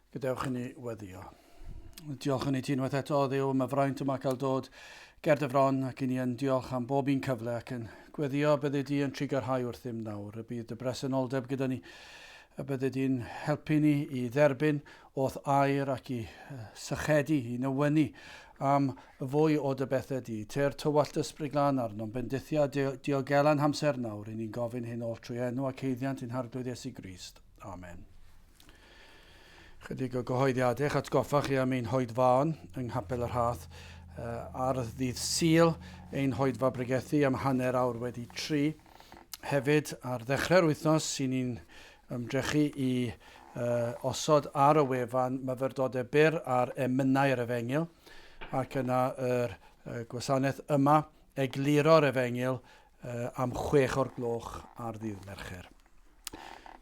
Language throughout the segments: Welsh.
Gadewch i ni weddio. Diolch yn i ti unwaith eto, Dduw, am y fraint yma cael dod ger dy fron ac i ni yn diolch am bob un cyfle ac yn gweddio byddi di yn trugarhau wrthym nawr, y bydd dy bresenoldeb gyda ni, y byddi di'n helpu ni i dderbyn o'th air ac i sychedu, i newynu am fwy o dy bethau di. Tyr tywallt ysbryd glân arnom, bendithia diogela'n hamser nawr, i ni'n gofyn hyn oll trwy enw ac haeddiant ein Harglwydd Iesu Grist. Amen. Chydig o gyhoeddiadau eich atgoffa chi am ein hoedfaon yng Nghapel y Rhath ar ddydd Sul, ein hoedfa bregethu am 3:30. Hefyd, ar ddechrau'r wythnos, sy'n ni'n ymdrechu i uh, osod ar y wefan myfyrdodau byr ar emynau'r efengyl, ac yna yr uh, gwasanaeth yma, egluro'r efengyl uh, am 6 o'r gloch ar ddydd Mercher.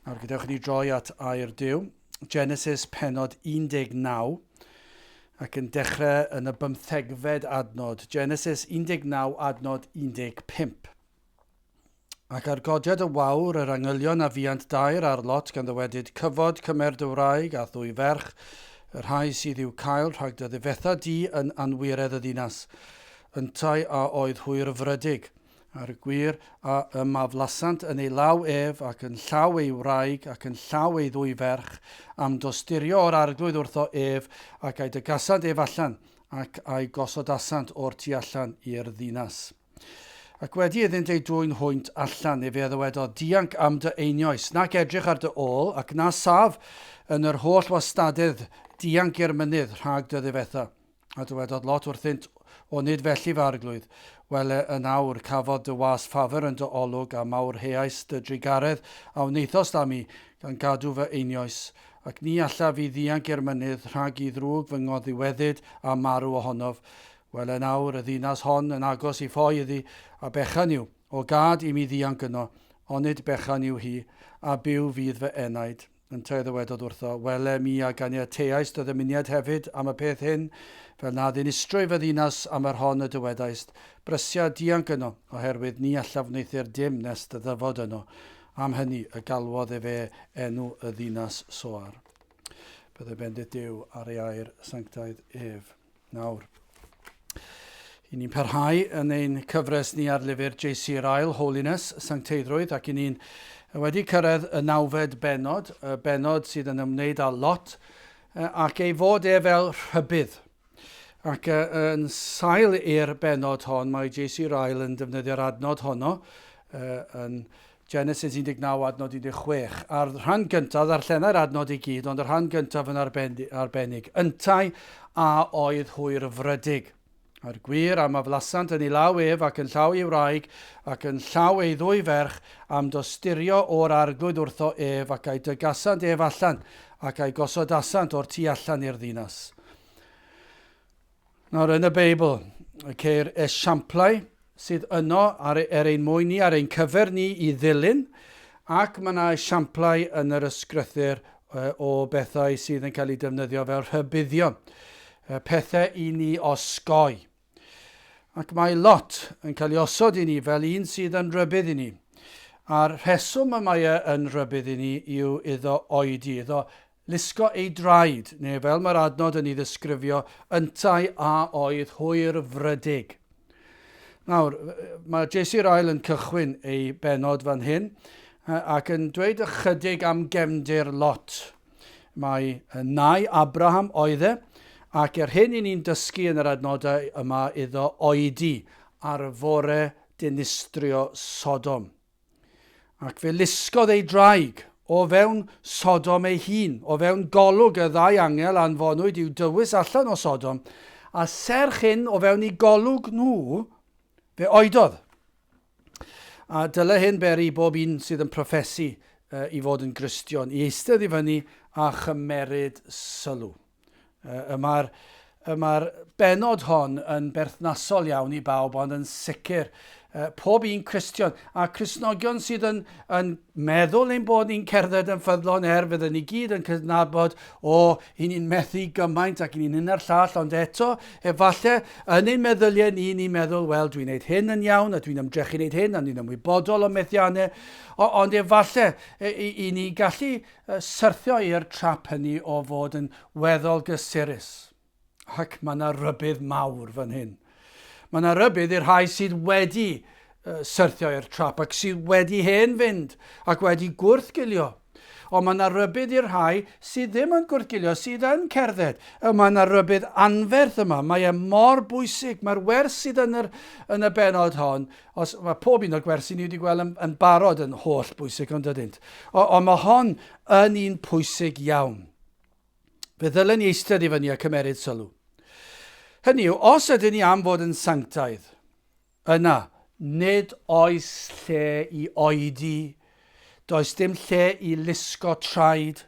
Nawr gadewch i ni droi at air Duw. Genesis pennod 19 ac yn dechrau yn y bymthegfed adnod. Genesis 19 adnod 15. Ac ar godiad y wawr, yr angylion a fuant dair ar Lot gan ddywedyd, Cyfod, cymer dy wraig a ddwy ferch, y rhai sydd i'w cael rhag dy ddifetha di yn anwiredd y ddinas. Yntau a oedd hwyrfrydig. A'r gwŷr a ymaflasant yn ei law ef, ac yn llaw ei wraig, ac yn llaw ei ddwy ferch, am dosturio o'r Arglwydd wrtho ef, ac a'i dygasant ef allan, ac a'i gosodasant o'r tu allan i'r ddinas. Ac wedi iddynt ei dwyn hwynt allan, efe a ddywedodd, Dianc am dy einioes, nac edrych ar dy ôl, ac na saf yn yr holl wastadedd, dianc i'r mynydd rhag dy ddifetha. A dywedodd Lot wrthynt, O nid felly, fy arglwydd. Wele, yn awr, cafodd dy was ffafr yn dy olwg, a mawrheais dy drugaredd a wnaethost â mi, gan gadw fy einioes. Ac ni allaf fi ddianc i'r mynydd, rhag i ddrwg fy ngoddiweddyd a marw ohonof. Wele, yn awr, y ddinas hon yn agos i ffoi iddi, a bechan yw, o gad i mi ddianc yno, onid bechan yw hi, a byw fydd fy enaid. Yntau a ddywedodd wrtho, Wele, mi a ganiateais dy ddymuniad hefyd am y peth hyn, fel na ddinistrwy fy ddinas am yr hon y dywedaist, Brysia, dianc yno, oherwydd ni allaf wneuthur dim nes dy ddyfod yno. Am hynny y galwodd efe enw y ddinas Soar. Byddai bendith Duw ar ei air sanctaidd ef. Nawr, i ni'n parhau yn ein cyfres ni ar lyfr J.C. Ryle, Holiness, Sancteiddrwydd, ac i ni'n wedi cyrraedd y nawfed bennod, y bennod sydd yn ymwneud â Lot, ac ei fod e fel rhybudd. Ac yn sail i'r bennod hon, mae J.C. Ryle yn defnyddio'r adnod honno yn Genesis 19 adnod 16. A'r rhan gyntaf, ddarllenai'r adnod i gyd, ond y rhan gyntaf yn arbennig. Yntau a oedd hwyrfrydig. A'r gwŷr am aflasant yn ei law ef ac yn llaw ei wraig ac yn llaw ei ddwy ferch am dosturio o'r arglwydd wrtho ef ac a'i dygasant ef allan ac a'i gosodasant o'r tu allan i'r ddinas. Nawr, yn y Beibl, ceir esiamplau sydd yno ar, er ein mwyn ni, ar ein cyfer ni i ddilyn, ac mae yna esiamplau yn yr ysgrythur o bethau sydd yn cael eu defnyddio fel rhybuddion, pethau i ni osgoi. Ac mae Lot yn cael ei osod i ni fel un sydd yn rhybudd i ni. A'r rheswm y mae e yn rhybudd i ni yw iddo oedi, iddo Lusgo ei draed, neu fel mae'r adnod yn ei ddisgrifio, yntau a oedd hwyrfrydig. Nawr, mae J.C. Ryle yn cychwyn ei bennod fan hyn ac yn dweud ychydig am gefndir Lot. Mae nai Abraham oedd e, ac er hyn i ni'n dysgu yn yr adnodau yma iddo oedi ar fore dinistrio Sodom. Ac fe lusgodd ei draig o fewn Sodom ei hun, o fewn golwg y ddau angel anfonwyd i'w dywys allan o Sodom, a serch hyn o fewn eu golwg nhw, fe oedodd. A dyle hyn beri i bob un sydd yn proffesu i fod yn Gristion i eistedd i fyny a chymeryd sylw. Y mae'r y mae'r bennod hon yn berthnasol iawn i bawb, ond yn sicr Pob un Cristion, a Cristnogion sydd yn, yn meddwl ein bod ni'n cerdded yn ffyddlon er fydden ni gyd yn cydnabod o, i ni'n methu gymaint ac i ni'n hyn a'r llall, ond eto, efallai yn ein meddyliau ni, ni'n meddwl, wel, dwi'n gwneud hyn yn iawn a dwi'n ymdrechu wneud hyn a ni'n ymwybodol o methiannau, ond efallai i, i ni gallu syrthio i'r trap hynny o fod yn weddol gysurus. Ac mae yna rybudd mawr fan hyn. Mae yna rybudd i'r rhai sydd wedi syrthio i'r trap ac sydd wedi hen fynd ac wedi gwrthgilio. Ond mae yna rybudd i'r rhai sydd ddim yn gwrthgilio, sydd yn cerdded. Mae yna rybudd anferth yma. Mae e mor bwysig. Mae'r wers sydd yn, yr, yn y benod hon, os, mae pob un o'r gwersi ni wedi gweld yn, yn barod yn holl bwysig, ond ydynt. Ond mae hon yn un pwysig iawn. Fe ddylen ni eistedd i fyny a cymeryd sylw. Hynny yw, os ydyn ni am fod yn sanctaidd, yna, nid oes lle i oedi, does dim lle i lusgo traed,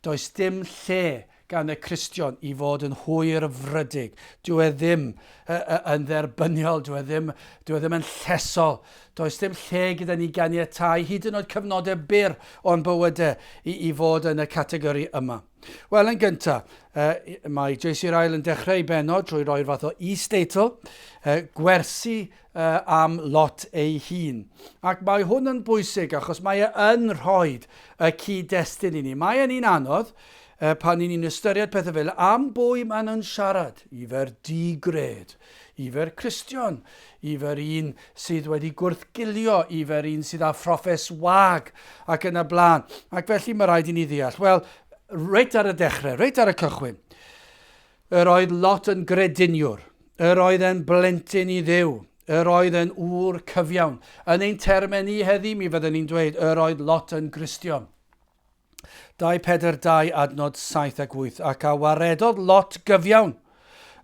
does dim lle gan y Cristion i fod yn hwyrfrydig. Dyw e ddim yn dderbyniol, dyw e ddim, dyw e ddim yn llesol. Does dim lle gyda ni ganiatáu hyd yn oed cyfnodau byr o'n bywydau i, i fod yn y categori yma. Wel, yn gyntaf, uh, mae JC Ryle yn dechrau ei benod drwy roi'r fath o is-deitl, uh, gwersi uh, am Lot ei hun. Ac mae hwn yn bwysig achos mae e yn rhoi y cyd-destun i ni. Mae e'n un anodd uh, pan ni'n ystyried pethau fel am bwy maen nhw'n siarad, ifer di-gred, ifer Cristion, ifer un sydd wedi gwrthgilio, ifer un sydd â phroffes wag, ac yn y blaen. Ac felly mae rhaid i ni ddeall. Wel, reit ar y dechrau, reit ar y cychwyn, yr oedd Lot yn grediniwr, yr oedd e'n blentyn i Dduw, yr oedd e'n ŵr cyfiawn. Yn ein termau ni heddi, mi fydden ni'n dweud, yr oedd Lot yn Gristion. 2 Pedr 2 adnod 7 ac 8, ac a waredodd Lot gyfiawn,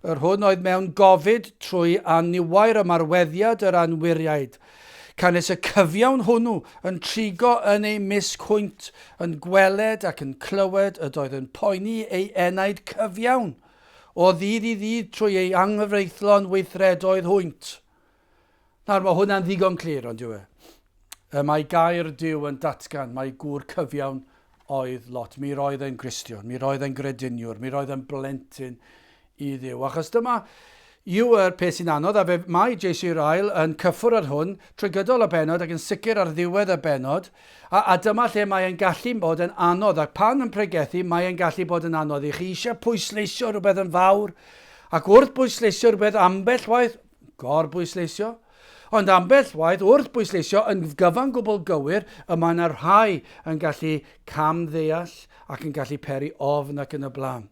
yr hwn oedd mewn gofid trwy anniwair ymarweddiad yr anwiriaid, canys y cyfiawn hwnnw yn trigo yn ei mysg hwynt, yn gweled ac yn clywed ydoedd yn poeni ei enaid cyfiawn, o ddydd i ddydd trwy ei anghyfreithlon weithredoedd hwynt. Nawr, mae hwnna'n ddigon clir, ond yw e? Y mae gair Duw yn datgan mai gŵr cyfiawn oedd Lot. Mi roedd e'n Gristion, mi roedd e'n grediniwr, mi roedd e'n blentyn i Dduw. Achos dyma yw yr peth sy'n anodd, a fe mae J.C. Ryle yn cyffwrdd ar hwn trwy gydol y bennod ac yn sicr ar ddiwedd y bennod, a, a dyma lle mae e'n gallu bod yn anodd, ac pan yn pregethu mae e'n gallu bod yn anodd. I chi eisiau pwysleisio rhywbeth yn fawr, ac wrth bwysleisio rhywbeth ambell waith, Gor-bwysleisio? Ond ambell waith, wrth bwysleisio yn gyfan gwbl gywir, y mae yna rhai yn gallu cam-ddeall ac yn gallu peri ofn ac yn y blaen.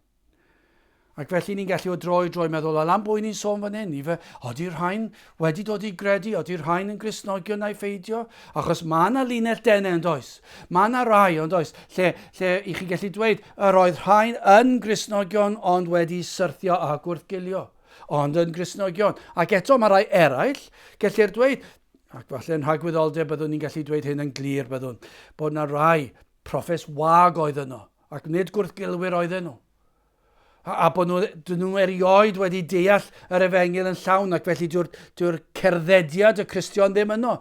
Ac felly ni'n gallu o dro i dro i meddwl, wel am bwy ni'n sôn fan hyn? Ife, ody'r rhain wedi dod i gredu? Ody'r rhain yn Gristnogion na'i pheidio? Achos mae yna linell denau yn does. Mae yna rai ond oes, lle, lle i chi gallu dweud, yr oedd rhain yn Gristnogion ond wedi syrthio a gwrthgilio. ond yn Gristnogion. Ac eto mae rhai eraill, gellir dweud, ac falle yn rhagwyddoldeb byddwn ni'n gallu dweud hyn yn glir byddwn, bod yna rai proffes wag oedd yno, ac nid gwrthgilwyr oedden nhw. A, a bod nhw, dyn nhw erioed wedi deall yr efengyl yn llawn, ac felly dyw'r dyw cerddediad y Cristion ddim yno.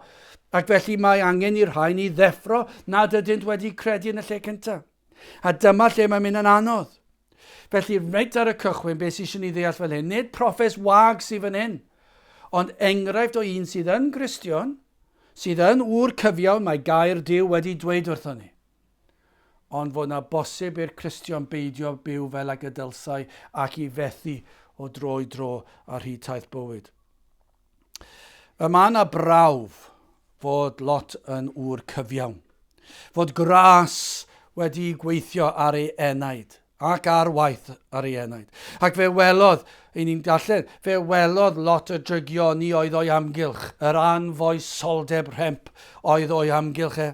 Ac felly mae angen i'r rhain i ddeffro nad ydynt wedi credu yn y lle cyntaf. A dyma lle mae'n mynd yn anodd. Felly, reit ar y cychwyn, beth sydd eisiau ni ddeall fel hyn, nid proffes wag sydd fan hyn, ond enghraifft o un sydd yn Gristion, sydd yn ŵr cyfiawn, mae gair Duw wedi dweud wrthon ni. Ond fod na bosib i'r Cristion beidio byw fel ag y dylsai ac i fethu o dro i dro ar hyd taith bywyd. Y mae yna brawf fod Lot yn ŵr cyfiawn, fod gras wedi gweithio ar ei enaid ac ar waith ar ei enaid. Ac fe welodd, i ni'n darllen, fe welodd Lot y drygioni oedd o'i amgylch, yr anfoesoldeb rhemp oedd o'i amgylch e.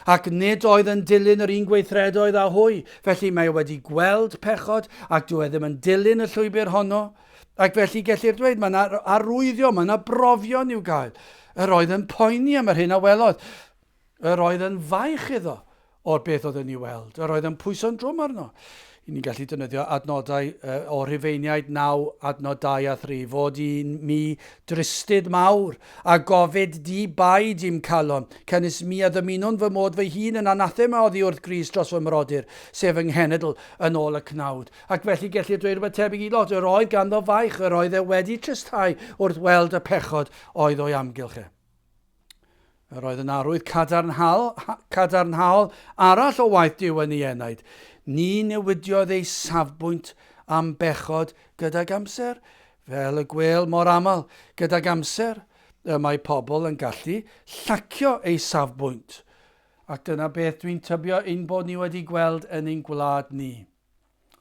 Ac nid oedd yn dilyn yr un gweithredoedd â hwy, felly mae e wedi gweld pechod ac dyw e ddim yn dilyn y llwybr honno. Ac felly gellir dweud, mae yna arwyddion, mae yna brofion i'w gael. Yr oedd yn poeni am yr hyn a welodd. Yr oedd yn faich iddo o'r beth oedd yn ei weld. Yr oedd yn pwyso'n drwm arno. I ni'n gallu defnyddio adnodau o Rhufeiniaid 9, adnod 2 a 3, fod i mi dristyd mawr, a gofid di baid i'm calon, canys mi a ddymunwn fy mod fy hun yn anathema oddi wrth Grist dros fy mrodyr, sef fy nghenedl, yn ôl y cnawd. Ac felly gellir dweud rhywbeth tebyg i Lot, yr oedd ganddo faich, yr oedd e wedi tristhau wrth weld y pechod oedd o'i amgylch e. Yr oedd yn arwydd cadarnhaol, cadarnhaol arall o waith Duw yn ei enaid. Ni newidiodd ei safbwynt am bechod gydag amser, fel y gwêl mor aml gydag amser y mae pobl yn gallu llacio eu safbwynt. Ac dyna beth dwi'n tybio ein bod ni wedi gweld yn ein gwlad ni.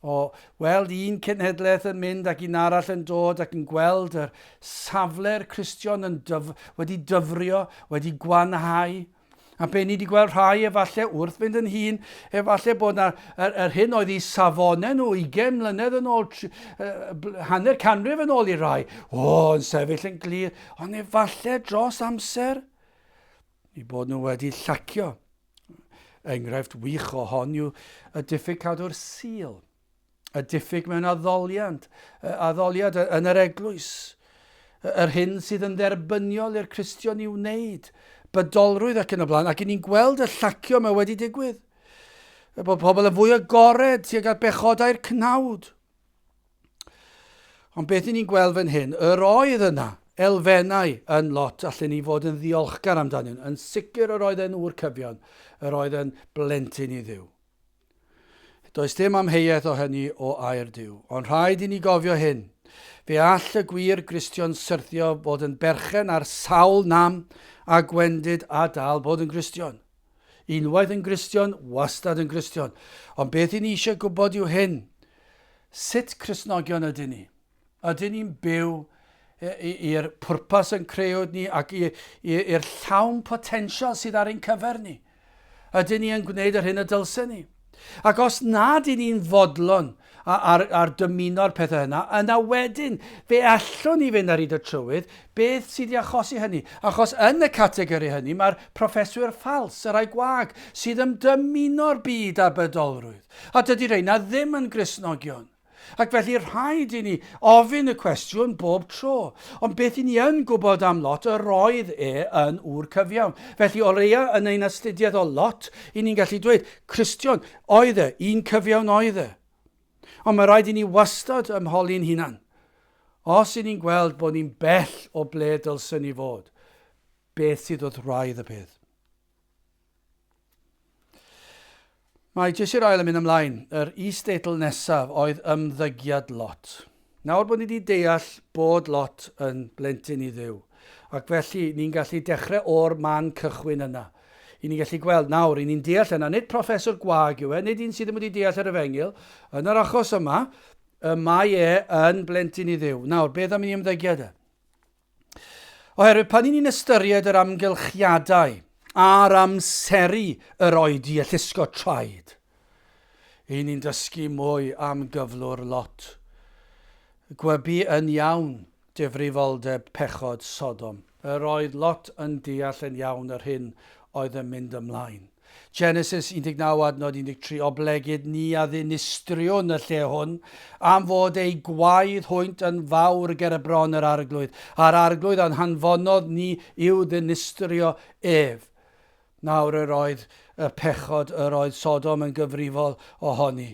O weld un cenhedlaeth yn mynd ac un arall yn dod ac yn gweld yr safle'r Cristion yn dyf, wedi dyfrio, wedi gwanhau. A be ni wedi gweld rhai efallai wrth fynd yn hun, efallai bod na, yr, yr hyn oedd i safonau nhw 20 mlynedd yn ôl, tri, uh, hanner canrif yn ôl i rai, o, yn sefyll yn glir, ond efallai dros amser, i bod nhw wedi llacio. Enghraifft wych o hon yw y diffyg cadw'r Sul, y diffyg mewn addoliant, addoliad yn yr eglwys, yr hyn sydd yn dderbyniol i'r Cristion i'w wneud, bydolrwydd ac yn y blaen, ac i ni'n gweld y llacio mae wedi digwydd. Bod pobl yn fwy agored tuag at bechodau'r cnawd. Ond beth i ni'n gweld fan hyn, yr oedd yna elfennau yn Lot allen ni fod yn ddiolchgar amdanyn. Yn sicr yr oedd e'n ŵr cyfion, yr oedd e'n blentyn i Dduw. Does dim amheuaeth o hynny o air Duw. Ond rhaid i ni gofio hyn. Fe all y gwir Gristion syrthio fod yn berchen ar sawl nam a gwendid a dal bod yn Gristion. Unwaith yn Gristion, wastad yn Gristion. Ond beth i ni eisiau gwybod yw hyn. Sut Cristnogion ydyn ni? Ydyn ni'n byw i'r pwrpas yn creuwyd ni ac i'r llawn potensial sydd ar ein cyfer ni? Ydyn ni yn gwneud yr hyn y dylsen ni? Ac os nad y'n ni'n fodlon ar, ar dymuno'r pethau yna, yna wedyn fe allwn ni fynd ar hyd y trywydd, beth sydd i achosi hynny? Achos yn y categori hynny mae'r proffeswyr ffals, y rhai gwag, sydd yn dymuno'r byd a bydolrwydd. A dydy rheina ddim yn Gristnogion. Ac felly rhaid i ni ofyn y cwestiwn bob tro. Ond beth i ni yn gwybod am Lot, yr oedd e yn ŵr cyfiawn. Felly o leia yn ein astudiaeth o Lot, i ni'n gallu dweud, Cristion oedd e, un cyfiawn oedd e. Ond mae rhaid i ni wastad ymholi'n hunan. Os i ni'n gweld bod ni'n bell o ble dylsen ni fod, beth sydd wrth wraidd y peth? Mae Jesse Ryle yn mynd ymlaen. Yr is-deitl nesaf oedd Ymddygiad Lot. Nawr bod ni wedi deall bod Lot yn blentyn i Dduw, ac felly ni'n gallu dechrau o'r man cychwyn yna. I ni'n gallu gweld nawr, i ni'n deall yna, nid proffeswr gwag yw e, nid un sydd ddim wedi deall yr efengyl. Yn yr achos yma, y mae e yn blentyn i Dduw. Nawr, beth am ei ymddygiad e? Oherwydd pan ni'n ystyried yr amgylchiadau a'r amseru yr oedi a llusgo traed, i ni'n dysgu mwy am gyflwr Lot. Gwybu yn iawn difrifoldeb pechod Sodom. Yr oedd Lot yn deall yn iawn yr hyn oedd yn mynd ymlaen. Genesis 19 adnod 13, Oblegid ni a ddinistriwn y lle hwn, am fod eu gwaedd hwynt yn fawr ger y bron yr Arglwydd, a'r Arglwydd a'n hanfonodd ni i'w ddinistrio ef. Nawr yr oedd y pechod yr oedd Sodom yn gyfrifol ohoni,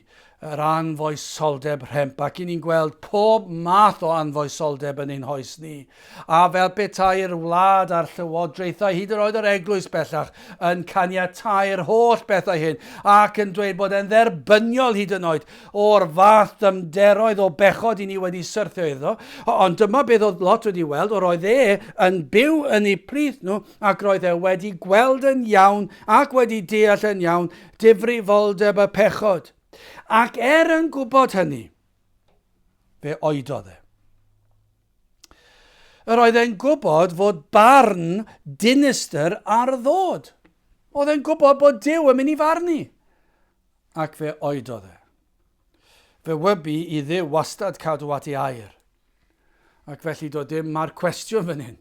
yr anfoesoldeb rhemp, ac i ni'n gweld pob math o anfoesoldeb yn ein hoes ni. A fel petai'r wlad a'r llywodraethau, hyd yn oed yr eglwys bellach, yn caniatáu'r holl bethau hyn, ac yn dweud bod e'n dderbyniol hyd yn oed o'r fath dymderoedd o bechod i ni wedi syrthio iddo. Ond dyma beth oedd Lot wedi weld, yr oedd e yn byw yn eu plith nhw, ac roedd e wedi gweld yn iawn ac wedi deall yn iawn difrifoldeb y pechod. Ac er yn gwybod hynny, fe oedodd e. Yr oedd e'n gwybod fod barn dinistr ar ddod. Oedd e'n gwybod bod Duw yn mynd i farnu. Ac fe oedodd e. Fe wybu i Dduw wastad cadw at ei air. Ac felly doedd dim, mae'r cwestiwn fan hyn.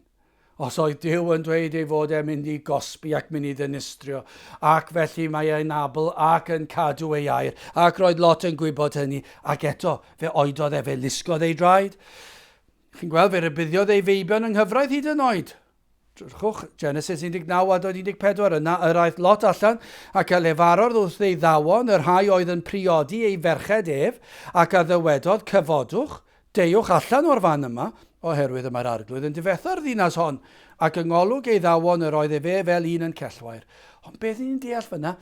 Os oedd Duw yn dweud ei fod e'n mynd i gosbi ac mynd i ddinistrio, ac felly mae e'n abl ac yn cadw ei air, ac roedd Lot yn gwybod hynny, ac eto, fe oedodd e, fe lusgodd ei draed. Chi'n gweld, fe rybuddiodd ei feibion yng nghyfraith hyd yn oed. Drychwch, Genesis 19 adnod 14, yna yr aeth Lot allan, ac a lefarodd wrth ei ddawon, y rhai oedd yn priodi ei ferched ef, ac a ddywedodd, Cyfodwch, Deuwch allan o'r fan yma, oherwydd y mae'r Arglwydd yn difetha'r ddinas hon. Ac yng ngolwg ei ddawon yr oedd efe fel un yn cellwair. Ond beth ni'n deall fyna,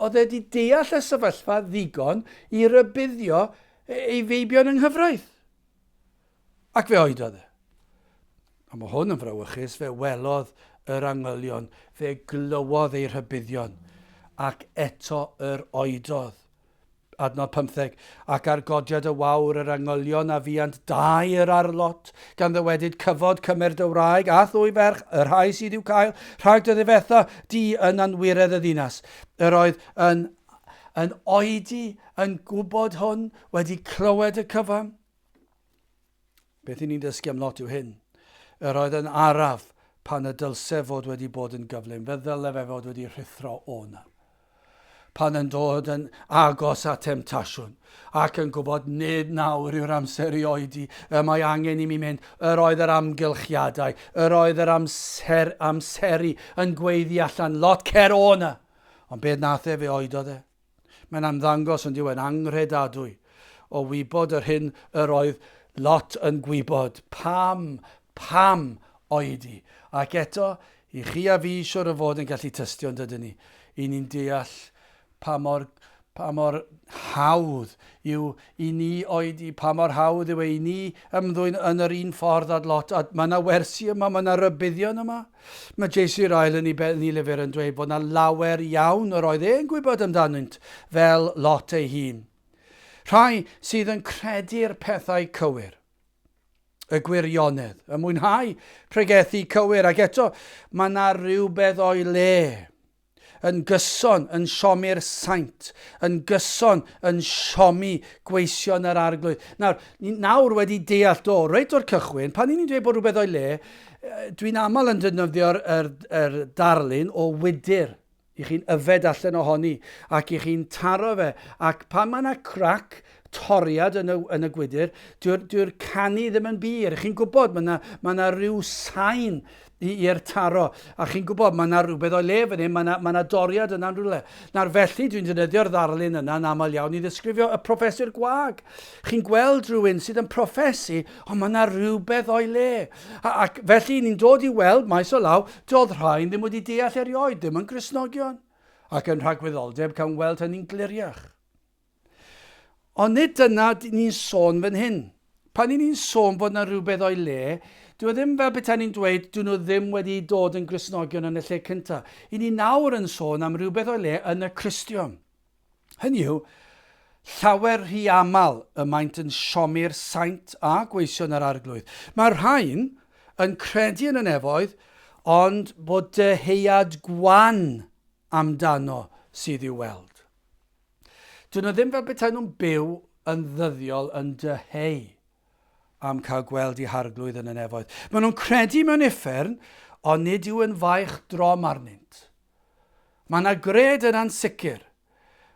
oedd e wedi deall y sefyllfa ddigon i rybuddio ei feibion yng nghyfraith. Ac fe oedodd e. A mae hwn yn frawychus, fe welodd yr angylion, fe glywodd eu rhybuddion, ac eto yr oedodd. Adnod 15, Ac ar godiad y wawr yr angylion a fuant dair ar Lot, gan ddywedyd, Cyfod, cymer dy wraig, a'th ddwy ferch, y rhai sydd i'w cael, rhag dy ddifetha di yn anwiredd y ddinas. Yr oedd yn, yn oedi, yn gwybod hwn, wedi clywed y cyfan. Beth i ni'n dysgu am Lot yw hyn. Yr oedd yn araf pan y dylse fod wedi bod yn gyflym. Fe ddyle fe fod wedi rhuthro o 'na. Pan yn dod yn agos at temtasiwn ac yn gwybod nid nawr yw'r amser i oedi, y mae angen i mi mynd, yr oedd yr amgylchiadau, yr oedd yr amser, amseru yn gweiddi allan, Lot, cer o 'na! Ond beth nath e, fe oedodd e. Mae'n ymddangos yn dyw e'n anghredadwy o wybod yr hyn yr oedd Lot yn gwybod. Pam, pam oedi? Ac eto, i chi a fi siwr o fod yn gallu tystio yn dydyn ni, i ni'n deall pa mor, pa mor hawdd yw i ni oedi, pa mor hawdd yw e i ni ymddwyn yn yr un ffordd â Lot. A mae yna wersi yma, mae yna rybuddion yma. Mae JC Ryle yn ei, yn ei lyfr yn dweud bod yna lawer iawn yr oedd e'n gwybod amdanynt fel Lot ei hun. Rhai sydd yn credu'r pethau cywir, y gwirionedd, y mwynhau pregethu cywir, ac eto mae yna rhywbeth o'i le yn gyson yn siomi'r saint, yn gyson yn siomi gweision yr arglwydd. Nawr, ni nawr wedi deall do, reit o'r cychwyn, pan ni'n dweud bod rhywbeth o'i le, dwi'n aml yn defnyddio'r er, er darlun o wydr. I chi'n yfed allan ohoni, ac i chi'n taro fe, ac pan mae yna crac, toriad yn y, yn y gwydr, dyw'r dyw canu ddim yn bur. Chi'n gwybod, mae yna, mae yna rhyw sain i'r taro. A chi'n gwybod, mae yna rhywbeth o'i le fan hyn, mae yna, mae yna doriad yna'n rhywle. Nawr felly, dwi'n defnyddio'r ddarlun yna'n aml iawn i ddisgrifio y proffesur gwag. Chi'n gweld rhywun sydd yn proffesu, ond mae yna rhywbeth o'i le. A, ac felly, ni'n dod i weld, maes o law, doedd rhain ddim wedi deall erioed, ddim yn Gristnogion. Ac yn rhagwyddoldeb, cawn weld hynny'n gliriach. Ond nid dyna ni'n sôn fan hyn. Pan ni'n sôn bod yna rhywbeth o'i le, dyw e ddim fel petai ni'n dweud dyn nhw ddim wedi dod yn Gristnogion yn y lle cyntaf. I ni nawr yn sôn am rhywbeth o'i le yn y Cristion. Hynny yw, llawer rhy aml y maent yn siomi'r saint a gweision yr arglwydd. Mae'r rhain yn credu yn y nefoedd, ond bod dyheuad gwan amdano sydd i'w weld. Dyn nhw ddim fel petai nhw'n byw yn ddyddiol yn dyheu am cael gweld eu harglwydd yn y nefoedd. Maen nhw'n credu mewn uffern, ond nid yw yn faich drom arnynt. Mae yna gred yna'n sicr.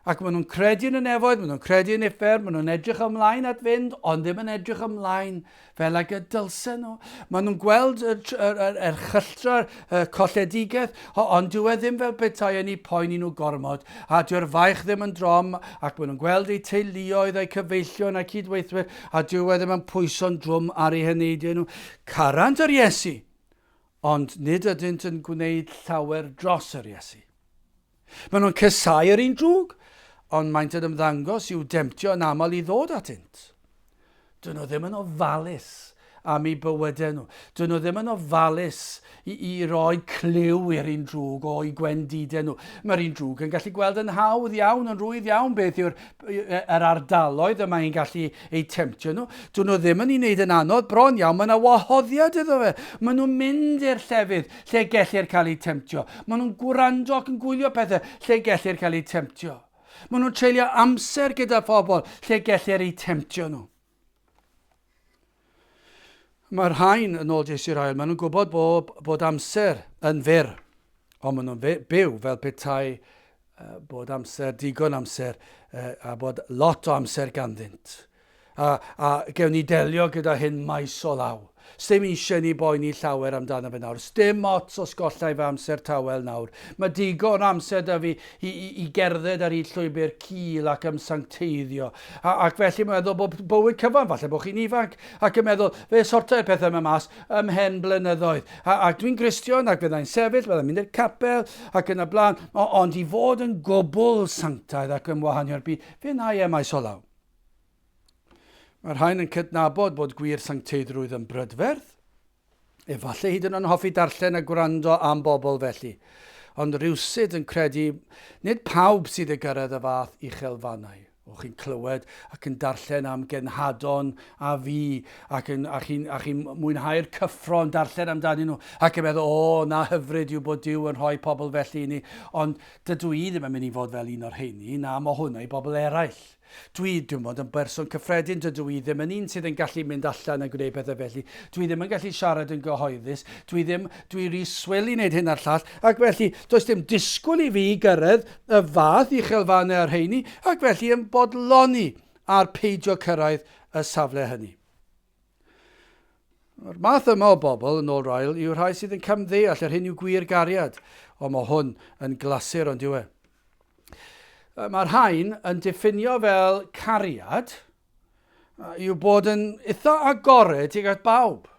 Ac maen nhw'n credu yn y nefoedd, maen nhw'n credu yn uffern, maen nhw'n edrych ymlaen at fynd, ond ddim yn edrych ymlaen fel ag y dylsen nhw. Maen nhw'n gweld yr, yr, yr erchylltra, y colledigaeth, ond dyw e ddim fel petai yn eu poeni nhw gormod, a dyw'r faich ddim yn drom, ac maen nhw'n gweld eu teuluoedd a'u cyfeillion a'u cydweithwyr, a dyw e ddim yn pwyso'n drwm ar eu heneidiau nhw. Carant yr Iesu, ond nid ydynt yn gwneud llawer dros yr Iesu. Maen nhw'n casáu yr un drwg, ond maent yn ymddangos i'w demtio yn aml i ddod atynt. Dyn nhw ddim yn ofalus am eu bywydau nhw. Dyn nhw ddim yn ofalus i, i roi clyw i'r un drwg o'i gwendidau nhw. Mae'r un drwg yn gallu gweld yn hawdd iawn, yn rwydd iawn beth yw'r yr ardaloedd y mae'n gallu eu temtio nhw. Dyn nhw ddim yn ei wneud yn anodd, bron iawn, mae yna wahoddiad iddo fe. Maen nhw'n mynd i'r llefydd lle gellir cael eu temtio. Maen nhw'n gwrando ac yn gwylio pethau lle gellir cael eu temtio. Maen nhw'n treulio amser gyda phobl lle gellir eu temtio nhw. Mae'r rhain, yn ôl J.C. Ryle, maen nhw'n gwybod bod, bod amser yn fyr, ond maen nhw'n byw fel petai bod amser, digon amser, a bod lot o amser ganddynt. A, a gewn ni delio gyda hyn maes o law. Sdim eisiau ni boeni llawer amdano fe nawr. Sdim ots os gollai fy amser tawel nawr. Mae digon o amser da fi i, i, i gerdded ar hyd llwybr cul ac ymsancteiddio. A, ac felly mae'n meddwl bod bywyd cyfan, falle bod chi'n ifanc, ac yn meddwl, fe sortai'r pethau yma mas ymhen blynyddoedd. A, ac dwi'n Gristion ac fyddai'n sefyll, fyddai'n mynd i'r capel ac yn y blaen, o, ond i fod yn gwbl sanctaidd ac yn wahanio'r byd, fe wna i e maes o law. Mae'r rhain yn cydnabod bod gwir sancteiddrwydd yn brydferth. Efallai hyd yn oed yn hoffi darllen a gwrando am bobl felly. Ond rywsut yn credu nid pawb sydd i gyrraedd y fath uchelfannau. O chi'n clywed ac yn darllen am genhadon a fi ac, yn, a chi'n chi mwynhau'r cyffro yn darllen amdanyn nhw ac yn meddwl, o, na hyfryd yw bod Duw yn rhoi pobl felly i ni. Ond dydw i ddim yn mynd i fod fel un o'r rheini, na, mae hwnna i bobl eraill. Dwi, dwi'n bod yn berson cyffredin, dydw i ddim yn un sydd yn gallu mynd allan a gwneud pethau felly. Dwi ddim yn gallu siarad yn gyhoeddus, dwi ddim, dwi rhy swil i wneud hyn a'r llall, ac felly does dim disgwyl i fi gyrraedd y fath uchelfannau â'r rheini, ac felly yn bodloni ar peidio cyrraedd y safle hynny. Mae'r math yma o bobl, yn ôl Ryle, yw'r rhai sydd yn camddeall yr hyn yw gwir gariad, ond mae hwn yn glasur ond yw e. Mae'r rhain yn diffinio fel cariad yw bod yn eitha agored tuag at bawb.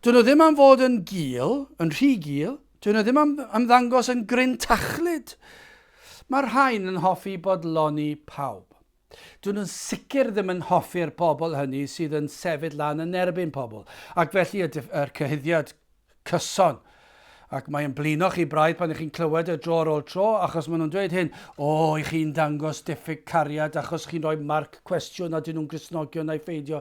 Dyn nhw ddim am fod yn gul, yn rhy gul, dyn nhw ddim am ymddangos yn grintachlyd. Mae'r rhain yn hoffi bodloni pawb. Dyn nhw'n sicr ddim yn hoffi'r bobl hynny sydd yn sefyll lan yn erbyn pobl, ac felly y, yr cyhuddiad cyson. Ac mae'n blino chi braidd pan ych chi'n clywed y dro ar ôl tro, achos maen nhw'n dweud hyn, o, i chi'n dangos diffyg cariad achos chi'n rhoi marc cwestiwn a dyn nhw'n Gristnogion na'i pheidio.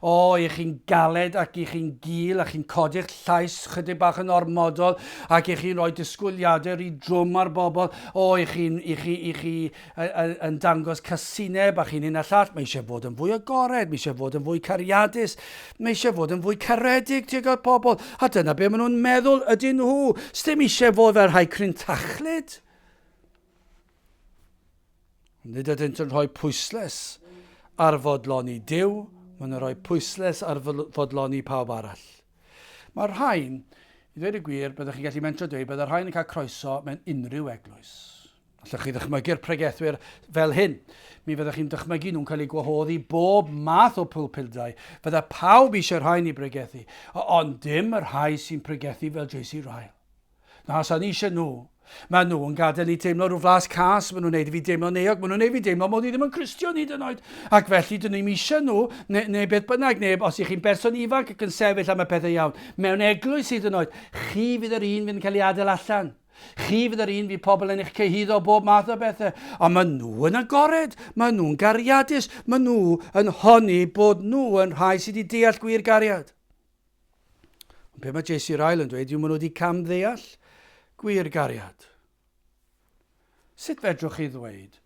O, i chi'n galed ac i chi'n gul a chi'n codi'ch llais chydig bach yn ormodol ac i chi'n rhoi disgwyliadau rhy drwm ar bobl. O, i chi'n i chi, i chi yn dangos casineb a chi'n hyn a llall. Mae eisiau fod yn fwy agored, mae eisiau fod yn fwy cariadus, mae eisiau fod yn fwy caredig tuag at pobl. A dyna be maen nhw'n meddwl ydyn nhw. Sdim eisiau fod fel rhai crintachlyd. Nid ydynt yn rhoi pwysles ar fodloni Duw, maen nhw'n rhoi pwysles ar fodloni pawb arall. Mae'r rhain, i ddweud y gwir, byddwch chi'n gallu mentro dweud, byddai'r rhain yn cael croeso mewn unrhyw eglwys. Allwch chi ddychmygu'r pregethwyr fel hyn? Mi fyddech chi'n dychmygu nhw'n cael eu gwahodd i bob math o pulpudau. Fydda pawb eisiau rhain i bregethu, ond dim y rhai sy'n pregethu fel J.C. Ryle. Na, sa'n eisiau nhw. Mae nhw yn gadael ni teimlo rhyw flas cas, maen nhw'n neud i fi deimlo'n euog, maen nhw'n neud i fi deimlo mod i ddim yn Cristion hyd yn oed. Ac felly, dyn ni'n eisiau nhw, neu, neu beth bynnag, neu os ych chi'n berson ifanc ac yn sefyll am y pethau iawn, mewn eglwys hyd yn oed, chi fydd yr un fydd yn cael ei adael allan. Chi fydd yr un fydd pobl yn eich cyhuddo bob math o bethau. Ond maen nhw yn agored, maen nhw'n gariadus, maen nhw yn honni bod nhw yn rhai sydd wedi deall gwir gariad. Ond be mae J.C. Ryle yn dweud yw maen nhw wedi camddeall gwir gariad. Sut fedrwch chi ddweud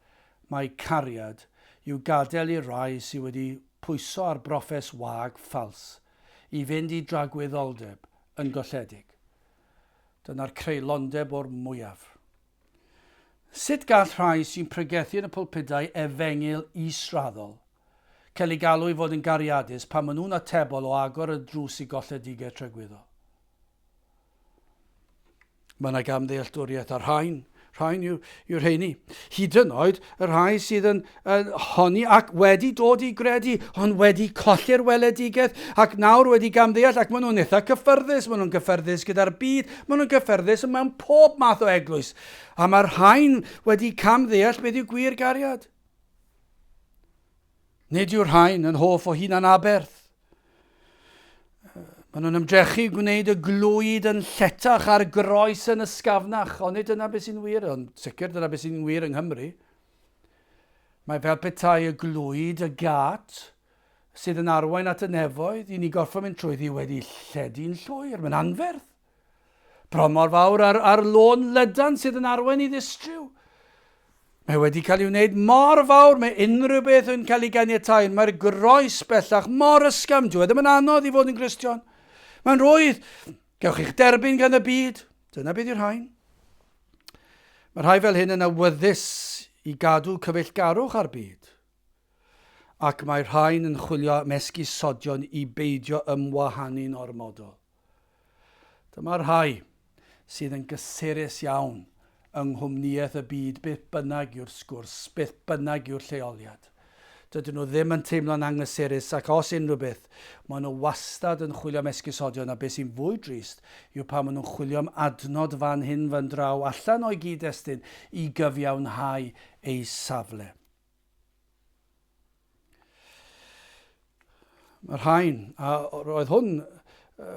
mai cariad yw gadael i'r rhai sydd wedi pwyso ar broffes wag ffals i fynd i dragwyddoldeb yn golledig? Dyna'r creulondeb o'r mwyaf. Sut gall rhai sy'n pregethu yn y pulpudau efengyl israddol cael eu galw i fod yn gariadus pan maen nhw'n atebol o agor y drws i golledigaeth tragwyddol? Mae yna gamddealltwriaeth ar rhain. Rhain yw, yw'r rheini. Hyd yn oed y rhai sydd yn, yn honni ac wedi dod i gredu, ond wedi colli'r weledigaeth ac nawr wedi gamddeall ac maen nhw'n eitha cyffyrddus, maen nhw'n gyffyrddus gyda'r byd, maen nhw'n gyffyrddus mewn pob math o eglwys. A mae'r rhain wedi camddeall beth yw gwir gariad. Nid yw'r rhain yn hoff o hunan aberth. Maen nhw'n ymdrechu gwneud y glwyd yn lletach a'r groes yn ysgafnach, ond nid dyna beth sy'n wir, ond sicr dyna beth sy'n wir yng Nghymru. Mae fel petai y glwyd, y gat, sydd yn arwain at y nefoedd, i ni gorfod mynd trwyddi wedi lledu'n llwyr. Mae'n anferth. Bron mor fawr ar, ar lôn lydan sydd yn arwain i ddistryw. Mae wedi cael ei wneud mor fawr, mae unrhyw beth yn cael ei ganiatáu. Mae'r groes bellach mor ysgafn, dyw e ddim yn anodd i fod yn Gristion. Mae'n rhwydd. Gewch chi'ch derbyn gan y byd. Dyna beth yw'r rhain. Mae rhai fel hyn yn awyddus i gadw cyfeillgarwch â'r byd. Ac mae rhain yn chwilio am esgusodion i beidio ymwahanu'n ormodol. Dyma'r rhai sydd yn gysurus iawn yng nghwmnïaeth y byd beth bynnag yw'r sgwrs, beth bynnag yw'r lleoliad. Dydyn nhw ddim yn teimlo'n anghysurus ac os unrhyw beth, maen nhw wastad yn chwilio am esgusodion a beth sy'n fwy drist yw pan maen nhw'n chwilio am adnod fan hyn fan draw allan o'i gyd-destun i gyfiawnhau eu safle. Mae'r rhain, a roedd hwn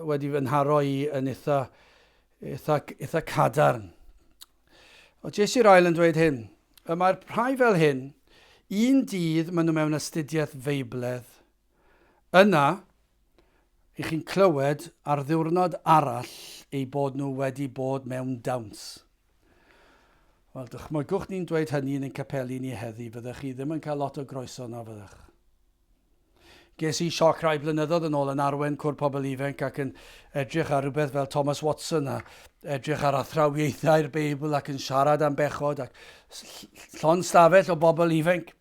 wedi fy nharo i yn eitha, eitha, eitha cadarn. O J.C. Ryle yn dweud hyn, y mae'r rhai fel hyn, un dydd maen nhw mewn astudiaeth Feibledd. Yna, i chi'n clywed ar ddiwrnod arall eu bod nhw wedi bod mewn dawns. Wel, dychmygwch ni'n dweud hynny yn ein capeli ni heddi, fyddech chi ddim yn cael lot o groeso na fyddech. Ges i sioc rai blynyddoedd yn ôl yn arwen cwr pobl ifanc ac yn edrych ar rhywbeth fel Thomas Watson a edrych ar athrawiaethau'r Beibl ac yn siarad am bechod ac llond stafell o bobl ifanc.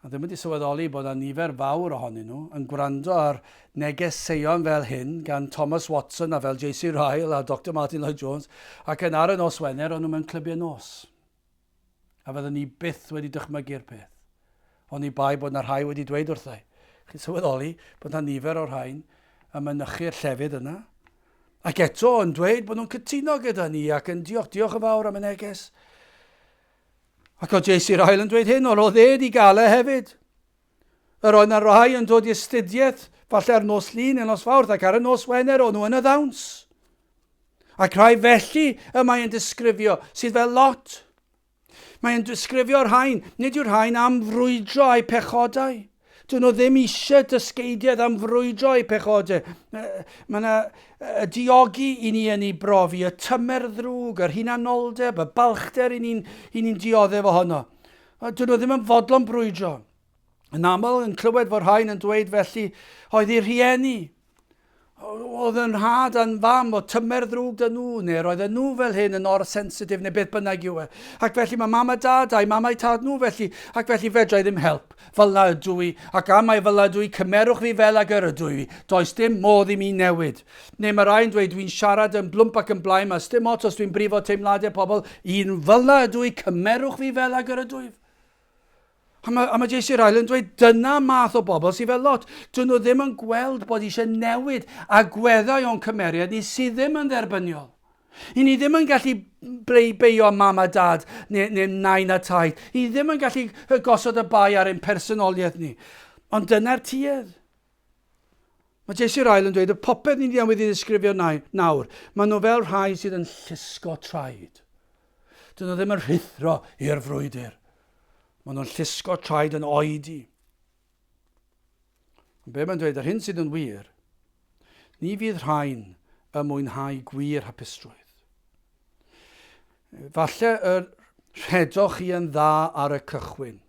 A ddim wedi sylweddoli bod 'na nifer fawr ohonyn nhw yn gwrando ar negeseuon fel hyn gan Thomas Watson a fel JC Ryle a Doctor Martyn Lloyd Jones ac yn ar y nos Wener o'n nhw mewn clybiau nos. A fydden ni byth wedi dychmygu'r peth. Oni bai bod 'na rhai wedi dweud wrtha i. Chi'n sylweddoli bod 'na nifer o'r rhain yn mynychu'r llefydd yna? Ac eto yn dweud bod nhw'n cytuno gyda ni ac yn diolch, diolch yn fawr am y neges. Ac oedd J.C. Ryle yn dweud hyn, ond oedd e wedi gael e hefyd. Yr oedd na rai yn dod i astudiaeth, falle ar nos Lun neu nos Fawrth, ac ar y nos Wener o'n nhw yn y ddawns. Ac rhai felly y mae'n disgrifio, sydd fel lot. Mae'n disgrifio'r rhain, nid yw'r rhain am frwydro a'u pechodau. Dyn nhw ddim eisiau dysgeidiaeth am frwydro eu pechodau. Mae yna y diogi i ni yn ei brofi, y tymer ddrwg, yr hunanoldeb, y balchder i ni'n ni dioddef ohono. Dyn nhw ddim yn fodlon brwydro. Yn aml yn clywed fod rhain yn dweud felly oedd eu rhieni. Oedd yn nhad a'n fam, oedd tymer ddrwg 'da nhw, neu roedden nhw fel hyn yn or-sensitif, neu beth bynnag yw e. Ac felly mae mam a dad a'u mam a'u tad nhw felly, ac felly fedra i ddim help. Fel 'na ydw i, ac am mai fel 'na ydw i, cymerwch fi fel ag yr ydw i. Does dim modd i mi newid. Neu mae rhai yn dweud, dwi'n siarad yn blwmp ac yn blaen, mae sdim ots os dwi'n brifo teimladau pobl, un fel 'na ydw i, cymerwch fi fel ag yr ydw i. A mae, a mae J.C. Ryle yn dweud dyna math o bobl sydd fel lot. Dyn nhw ddim yn gweld bod eisiau newid agweddau o'n cymeriad ni sydd ddim yn dderbyniol. I ni ddim yn gallu beio mam a dad neu, neu nain a taid. I ni ddim yn gallu gosod y bai ar ein personoliaeth ni. Ond dyna'r tuedd. Mae J.C. Ryle yn dweud y popeth ni wedi wedi ddisgrifio nawr, maen nhw fel rhai sydd yn llusgo traed. Dyn nhw ddim yn rhuthro i'r frwydr. Maen nhw'n llusgo traed yn oedi. Ond be mae'n dweud, yr hyn sydd yn wir, ni fydd rhain yn mwynhau gwir hapusrwydd. Falle y rhedoch chi yn dda ar y cychwyn,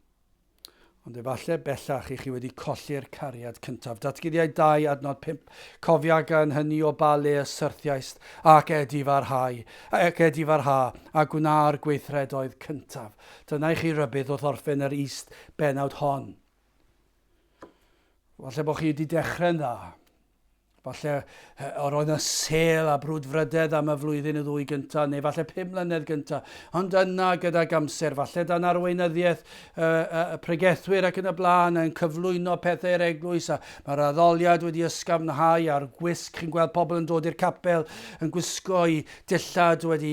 Ond efallai bellach i chi wedi colli'r cariad cyntaf. Datguddiau 2 adnod 5. Cofia gan hynny o ba le y syrthiaist, ac edifarhau, ac edifarha, a gwna'r gweithredoedd cyntaf. Dyna i chi rybudd wrth orffen yr is bennawd hon. Falle bod chi wedi dechrau'n dda, Falle yr oedd yna sêl a brwdfrydedd am y flwyddyn y ddwy gyntaf, neu falle 5 mlynedd gyntaf. Ond yna gydag amser, falle dan arweinyddiaeth y, y, y pregethwyr ac yn y blaen yn cyflwyno pethau i'r eglwys, a mae'r addoliad wedi ysgafnhau a'r gwisg, chi'n gweld pobl yn dod i'r capel yn gwisgo i dillad wedi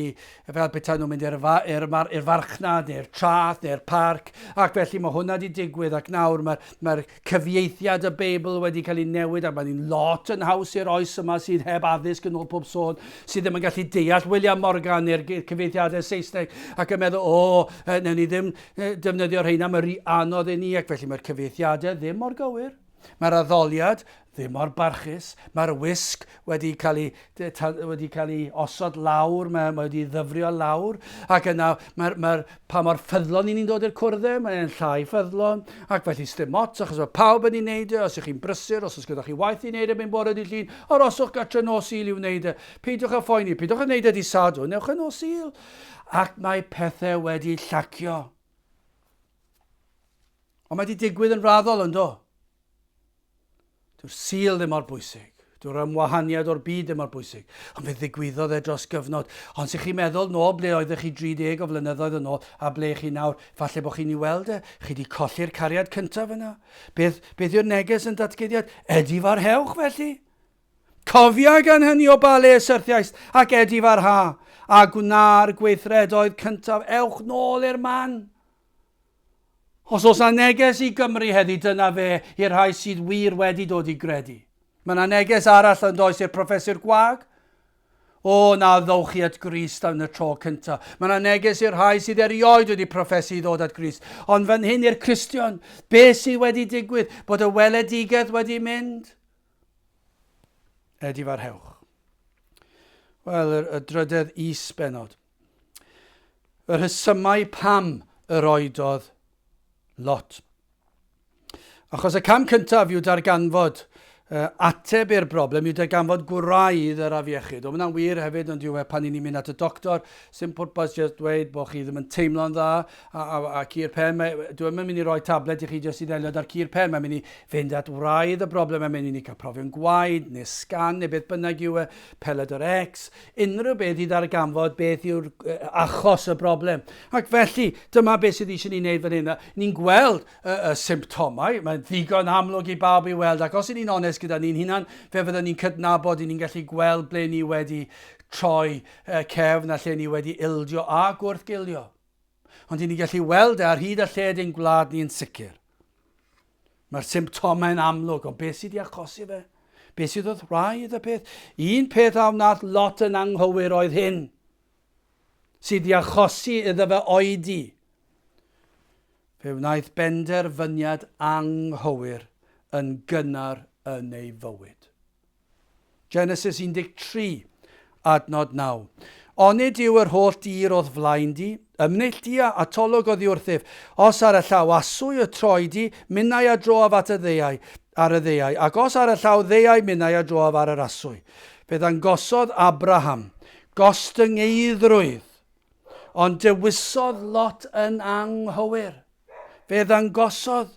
fel petai nhw'n mynd i'r i'r farchnad neu'r traeth neu'r parc, ac felly mae hwnna wedi digwydd ac nawr mae'r mae cyfieithiad y Beibl wedi cael ei newid ac mae'n lot yn haws i'r oes yma sydd heb addysg yn ôl pob sôn, sydd ddim yn gallu deall William Morgan neu'r cyfieithiadau Saesneg ac yn meddwl, o, newn ni ddim defnyddio'r rheina, mae'n rhy anodd i ni ac felly mae'r cyfieithiadau ddim mor gywir. Mae'r addoliad ddim mor barchus, mae'r wisg wedi cael ei, wedi cael ei osod lawr, mae, mae wedi ddyfrio lawr, ac yna mae'r, mae pa mor ffyddlon i ni'n dod i'r cwrdd e, mae'n llai ffyddlon, ac felly sdim ots, achos mae pawb yn ei wneud e, os ych chi'n brysur, os oes gyda chi waith i wneud erbyn bore dydd Llun, aroswch gartre nos Sul i wneud e. Peidiwch â phoeni, peidiwch â wneud e dydd Sadwrn, newch e nos Sul. Ac mae pethau wedi llacio. Ond mae wedi digwydd yn raddol yn do. Dyw'r Sul ddim mor bwysig. Dyw'r ymwahaniad o'r byd ddim mor bwysig. Ond fe ddigwyddodd e dros gyfnod. Ond sych chi'n meddwl nôl ble oeddech chi 30 o flynyddoedd yn ôl a ble chi nawr, falle bod chi'n ei weld e. Chi wedi colli'r cariad cyntaf yna. Beth, beth yw'r neges yn datguddiad? Edifarhewch felly. Cofia gan hynny o ba le y syrthiaist, ac edifarha, a gwna'r gweithredoedd cyntaf, ewch nôl i'r man. Os oes 'na neges i Gymru heddi, dyna fe i'r rhai sydd wir wedi dod i gredu. Mae 'na neges arall yn does i'r proffeswyr gwag. O, na ddowch chi at Grist am y tro cyntaf. Mae 'na neges i'r rhai sydd erioed wedi proffesu i ddod at Grist. Ond fan hyn i'r Cristion, beth sydd wedi digwydd? Bod y weledigaeth wedi mynd? Edifarhewch. Wel, y, y drydedd is-bennod. Y rhesymau pam yr oedodd Lot. Achos y cam cyntaf yw darganfod ateb i'r broblem yw darganfod gwraidd yr afiechyd. O, hwnna'n wir hefyd, ond yw e pan i ni'n mynd at y doctor, sy'n pwrpas jyst dweud bod chi ddim yn teimlo'n dda a, a, a cur pen. Mae, dwi ddim yn mynd i roi tablet i chi jyst i ddelio â'r cur pen. Mae'n mynd i fynd at wraidd y broblem, mae'n mynd i ni cael profion gwaed neu sgan neu beth bynnag yw e, pelydr X, unrhyw beth i ddarganfod beth yw'r achos y broblem. Ac felly, dyma beth sydd eisiau ni wneud fan hyn. Ni'n gweld y, y symptomau, mae'n ddigon amlwg i bawb i weld, ac os y'n ni'n onest gyda ni'n hunan, fe fyddwn ni'n cydnabod, ni'n gallu gweld ble ni wedi troi cefn a lle ni wedi ildio a gwrthgilio. Ond i ni'n gallu weld e ar hyd a lled ein gwlad ni'n sicr. Mae'r symptomau'n amlwg, ond beth sydd wedi achosi fe? Beth sydd wrth wraidd y peth? Un peth a wnaeth Lot yn anghywir oedd hyn, sydd wedi achosi iddo fe oedi. Fe wnaeth benderfyniad anghywir yn gynnar yn ei fywyd. Genesis 13, adnod 9. Onid yw yr holl dir o'th flaen di? Ymneilltua, atolwg oddi wrthyf. Os ar y llaw aswy y troi di, minnau a droaf at y ddeau, ar y ddeau, ac os ar y llaw ddeau, minnau a droaf ar yr aswy. Fe ddangosodd Abraham gostyngeiddrwydd, ond dewisodd Lot yn anghywir. Fe ddangosodd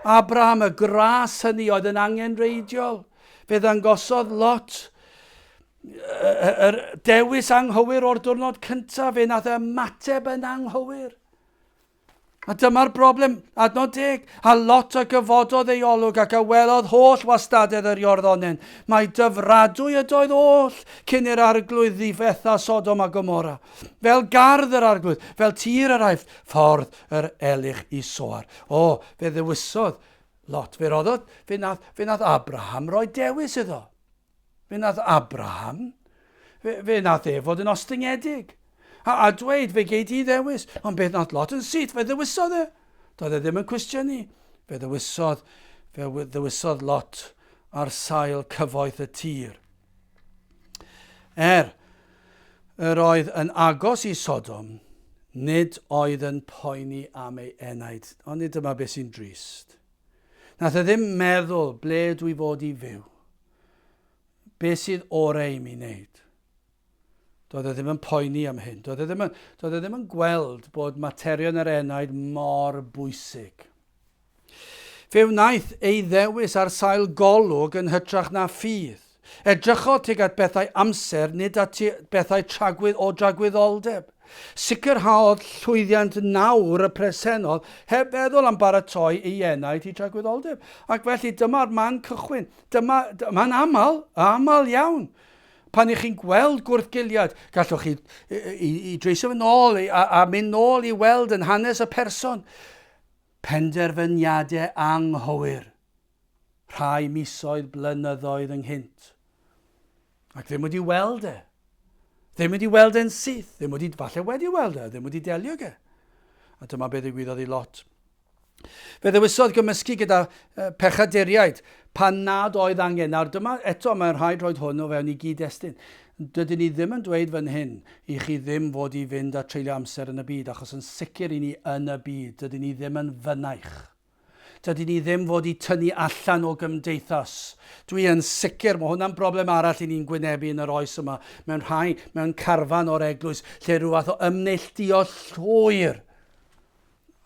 Abraham y gras hynny oedd yn angenrheidiol. Fe ddangosodd Lot yr dewis anghywir o'r diwrnod cyntaf. Fe nath e ymateb yn anghywir. A dyma'r broblem, adnod deg, a Lot a gyfododd ei olwg ac a welodd holl wastadedd yr Iorddonen. Mae dyfradwy ydoedd oll cyn i'r arglwydd ddifetha Sodom a Gomorra. Fel gardd yr arglwydd, fel tir yr Aifft, ffordd yr elych i Soar. O, fe ddewisodd Lot. Fe roddodd, fe nath, fe nath Abraham roi dewis iddo. Fe nath Abraham, fe, fe nath e fod yn ostyngedig. A, a dweud, fe gei di ddewis. Ond beth nath Lot yn syth, fe ddewisodd e. Doedd e ddim yn cwestiynu. Fe ddewisodd, fe ddewisodd Lot ar sail cyfoeth y tir. Er, yr oedd yn agos i Sodom, nid oedd yn poeni am ei enaid. Ond nid dyma beth sy'n drist. Nath e ddim meddwl ble dwi fod i fyw. Be sydd orau i mi wneud? Doedd e ddim yn poeni am hyn. Doedd e ddim yn, doedd e ddim yn gweld bod materion yr enaid mor bwysig. Fe wnaeth ei ddewis ar sail golwg yn hytrach na ffydd. Edrychodd tuag at bethau amser, nid at bethau tragwydd o dragwyddoldeb. Sicrhaodd llwyddiant nawr y presennol heb feddwl am baratoi ei enaid i dragwyddoldeb. Ac felly dyma'r man cychwyn. Dyma, mae'n aml, aml iawn. Pan ych chi'n gweld gwrthgiliad, gallwch chi i, i, i dreisio fy nôl a, a mynd nôl i weld yn hanes y person. Penderfyniadau anghywir, rhai misoedd, blynyddoedd ynghynt. Ac ddim wedi weld e. Ddim wedi weld e'n syth, ddim wedi, falle wedi weld e, ddim wedi delio ge. A dyma beth ddigwyddodd i Lot. Fe ddewisodd gymysgu gyda pechaduriaid pan nad oedd angen. Nawr dyma eto mae'n rhaid rhoi hwn o fewn i gyd-destun. Dydyn ni ddim yn dweud fan hyn i chi ddim fod i fynd a treulio amser yn y byd, achos yn sicr i ni yn y byd, dydyn ni ddim yn fynaich. Dydyn ni ddim fod i tynnu allan o gymdeithas. Dwi yn sicr, mae hwnna'n broblem arall i ni'n gwynebu yn yr oes yma, mewn rhai, mewn carfan o'r eglwys, lle rhyw fath o ymneilltuo llwyr.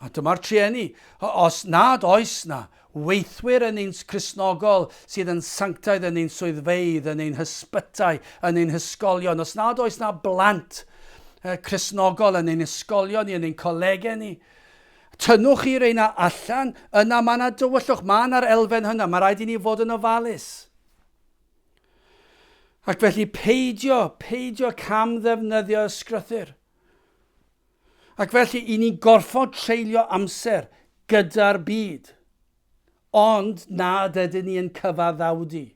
A dyma'r trueni. Os nad oes na weithwyr yn ein Cristnogol sydd yn sanctaidd yn ein swyddfeydd, yn ein hysbytai, yn ein hysgolion, os nad oes na blant Cristnogol yn ein ysgolion ni, yn ein colegau ni, tynnwch chi reina allan, yna mae yna dywyllwch, mae yna'r elfen hynna, mae rhaid i ni fod yn ofalus. Ac felly peidio, peidio cam ddefnyddio ysgrythur. Ac felly, i ni'n gorfod treulio amser gyda'r byd, ond nad ydyn ni yn cyfaddawdu.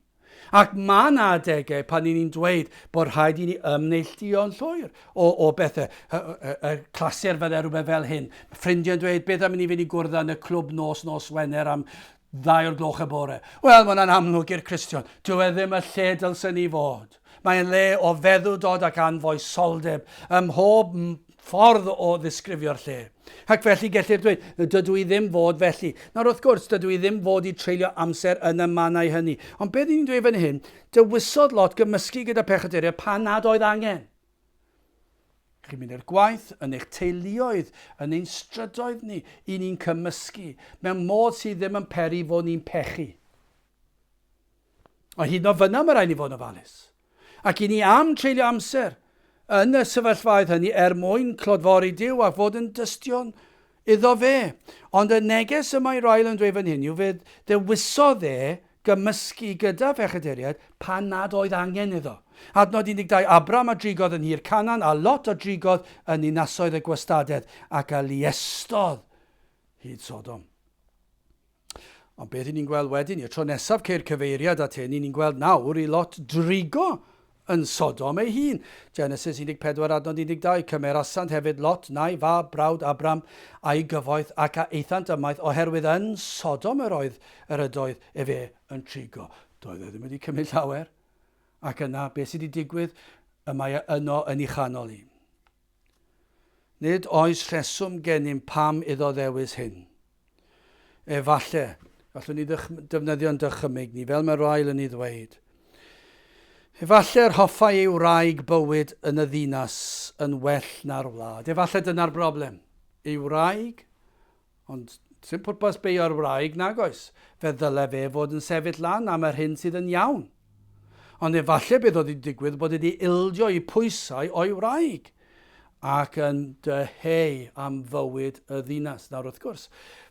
Ac mae yna adegau pan i ni'n dweud bod rhaid i ni ymneilltuo'n llwyr o, o bethau. Y, y, y clasur fydde rhywbeth fel hyn. Ffrindiau'n dweud, beth am i ni fynd i gwrdd yn y clwb nos nos Wener am ddau o'r gloch y bore. Wel, mae hwnna'n amlwg i'r Cristion. Dyw e ddim y lle dylsen ni fod. Mae'n le o feddwdod ac anfoesoldeb ym mhob ffordd o ddisgrifio'r lle. Ac felly gellir dweud, dydw i ddim fod felly. Nawr wrth gwrs, dydw i ddim fod i treulio amser yn y mannau hynny. Ond beth ni'n dweud fan hyn, dewisodd Lot gymysgu gyda pechaduriaid pan nad oedd angen. Chi'n mynd i'r gwaith, yn eich teuluoedd, yn ein strydoedd ni, i ni'n cymysgu mewn modd sydd ddim yn peri fod ni'n pechu. Ond hyd yn oed fyna mae rhaid ni fod yn ofalus. Ac i ni am treulio amser yn y sefyllfaoedd hynny er mwyn clodfori Duw a fod yn dystion iddo fe. Ond y neges y mae Ryle yn dweud fan hyn yw fe ddewisodd e gymysgu gyda phechaduriaid pan nad oedd angen iddo. Adnod 12, Abram a drigodd yn nhir Canaan, a Lot a drigodd yn ninasoedd y gwastadedd, ac a luestodd hyd Sodom. Ond beth i ni'n gweld wedyn, y tro nesaf ceir cyfeiriad at hyn, i ni'n gweld nawr i Lot drigo yn Sodom ei hun. Genesis 14 adnod 12, Cymerasant hefyd Lot, nai fab brawd Abram, a'i gyfoeth, ac a aethant ymaith, oherwydd yn Sodom yr oedd yr ydoedd efe yn trigo. Doedd e ddim wedi cymryd llawer. Ac yna, beth sydd wedi digwydd? Y mae e yno yn ei chanol hi. Nid oes rheswm gennym pam iddo ddewis hyn. Efallai, gallwn ni defnyddio'n dychymyg ni, fel mae Ryle yn ei ddweud. Efallai yr hoffai ei wraig bywyd yn y ddinas yn well na'r wlad. Efallai dyna'r broblem. Ei wraig Ond sim pwrpas beio'r wraig, nag oes? Fe ddyle fe fod yn sefyll lan am yr hyn sydd yn iawn. Ond efallai beth oedd wedi digwydd bod wedi ildio i pwysau o'i wraig ac yn dyheu am fywyd y ddinas. Nawr wrth gwrs,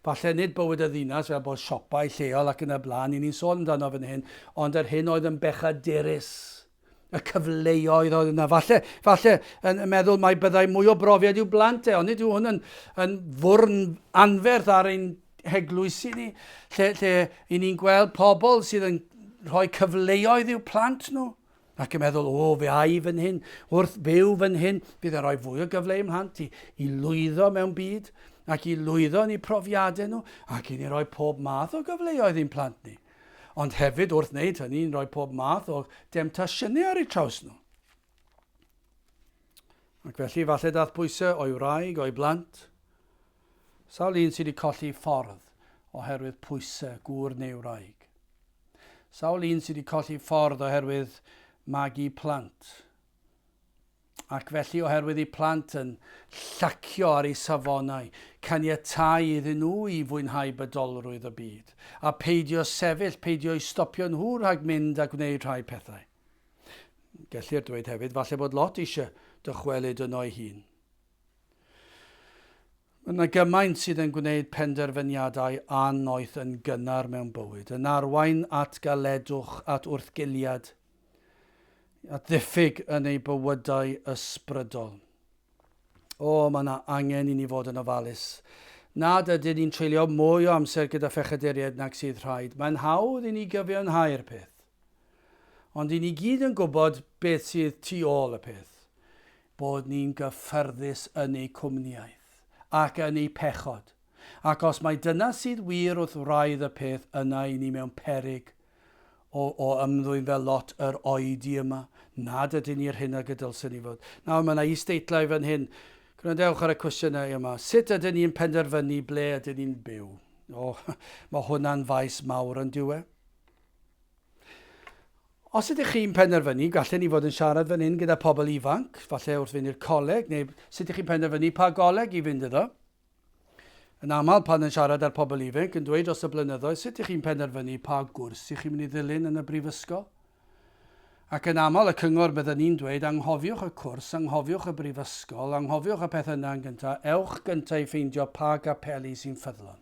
falle nid bywyd y ddinas fel bod siopau lleol ac yn y blaen i ni'n sôn amdano fan hyn, ond yr hyn oedd yn bechadurus y cyfleoedd oedd yna. Falle, falle yn meddwl mai byddai mwy o brofiad i'w blant e, ond nid yw hwn yn, yn fwrn anferth ar ein heglwysi ni, lle, lle i ni'n gweld pobl sydd yn rhoi cyfleoedd i'w plant nhw, ac yn meddwl, o, fe ai fan hyn, wrth byw fan hyn, bydd e'n rhoi fwy o gyfle i'm mhlant i, i lwyddo mewn byd, ac i lwyddo yn eu profiadau nhw, ac i ni roi pob math o gyfleoedd i'n plant ni. Ond hefyd wrth wneud hynny, ni'n rhoi pob math o demtasiynau ar eu traws nhw. Ac felly, falle dath pwysau o'i wraig, o'i blant. Sawl un sydd wedi colli ffordd oherwydd pwysau gŵr neu wraig. Sawl un sydd wedi colli ffordd oherwydd magu plant. Ac felly oherwydd eu plant yn llacio ar eu safonau, caniatáu iddyn nhw i fwynhau bydolrwydd y byd, a peidio sefyll, peidio eu stopio nhw rhag mynd a gwneud rhai pethau. Gellir dweud hefyd, falle bod Lot eisiau dychwelyd yno ei hun. Mae yna gymaint sydd yn gwneud penderfyniadau annoeth yn gynnar mewn bywyd, yn arwain at galedwch, at wrthgiliad, at ddiffyg yn eu bywydau ysbrydol. O, mae yna angen i ni fod yn ofalus. Nad ydyn ni'n treulio mwy o amser gyda phechaduriaid nag sydd rhaid. Mae'n hawdd i ni gyfiawnhau'r peth. Ond i ni gyd yn gwybod beth sydd tu ôl y peth. Bod ni'n gyffyrddus yn eu cwmnïaeth ac yn eu pechod. Ac os mai dyna sydd wir wrth wraidd y peth, yna i ni mewn peryg o, o ymddwyn fel lot yr oedi yma, nad ydyn ni'r hyn ag y dylsen ni fod. Nawr, mae yna is-deitlau fan hyn. Gwrandewch ar y cwestiynau yma. Sut ydyn ni'n penderfynu ble ydyn ni'n byw? O, mae hwnna'n faes mawr yn dyw e? Os ydych chi'n penderfynu, gallen ni fod yn siarad fan hyn gyda pobl ifanc, falle wrth fynd i'r coleg, neu sut ydych chi'n penderfynu pa goleg i fynd iddo. Yn aml pan yn siarad â'r pobl ifanc yn dweud dros y blynyddoedd sut ydych chi'n penderfynu pa gwrs ych chi'n mynd i ddilyn yn y brifysgol. Ac yn aml y cyngor bydden ni'n dweud anghofiwch y cwrs, anghofiwch y brifysgol, anghofiwch y peth yna yn gyntaf, ewch gyntaf i ffeindio pa gapeli sy'n ffyddlon.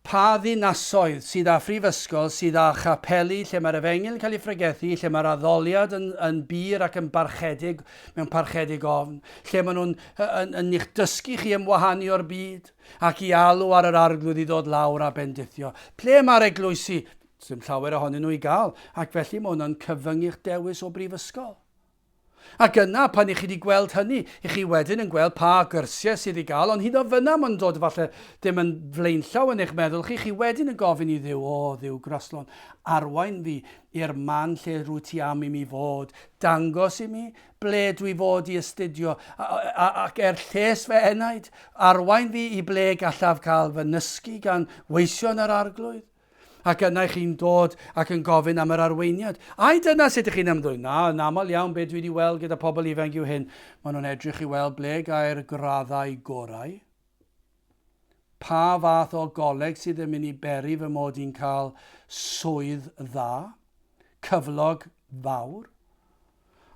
Pa ddinasoedd sydd â phrifysgol sydd â chapeli lle mae'r efengyl yn cael ei phregethu, lle mae'r addoliad yn, yn bur ac yn barchedig, mewn parchedig ofn, lle maen nhw'n yn, yn eich dysgu chi ymwahanu o'r byd ac i alw ar yr arglwydd i ddod lawr a bendithio. Ple mae'r eglwysi? Dim llawer ohonyn nhw i gael, ac felly mae hwnna'n cyfyngu'ch dewis o brifysgol. Ac yna, pan i chi wedi gweld hynny, i chi wedyn yn gweld pa gyrsiau sydd i gael, ond hyd o fyna mae'n dod falle ddim yn flaenllaw yn eich meddwl chi, chi wedyn yn gofyn i Dduw, o Dduw graslon, arwain fi i'r man lle rwy ti am i mi fod, dangos i mi ble dwi fod i astudio, ac er lles fy enaid, arwain fi i ble gallaf cael fy nysgu gan weision yr Arglwydd. Ac yna chi'n dod ac yn gofyn am yr arweiniad. Ai dyna sut ych chi'n ymddwyn? Na, yn aml iawn be dwi wedi weld gyda pobl ifanc yw hyn. Maen nhw'n edrych i weld ble gair graddau gorau. Pa fath o goleg sydd yn mynd i beri fy mod i'n cael swydd dda, cyflog fawr.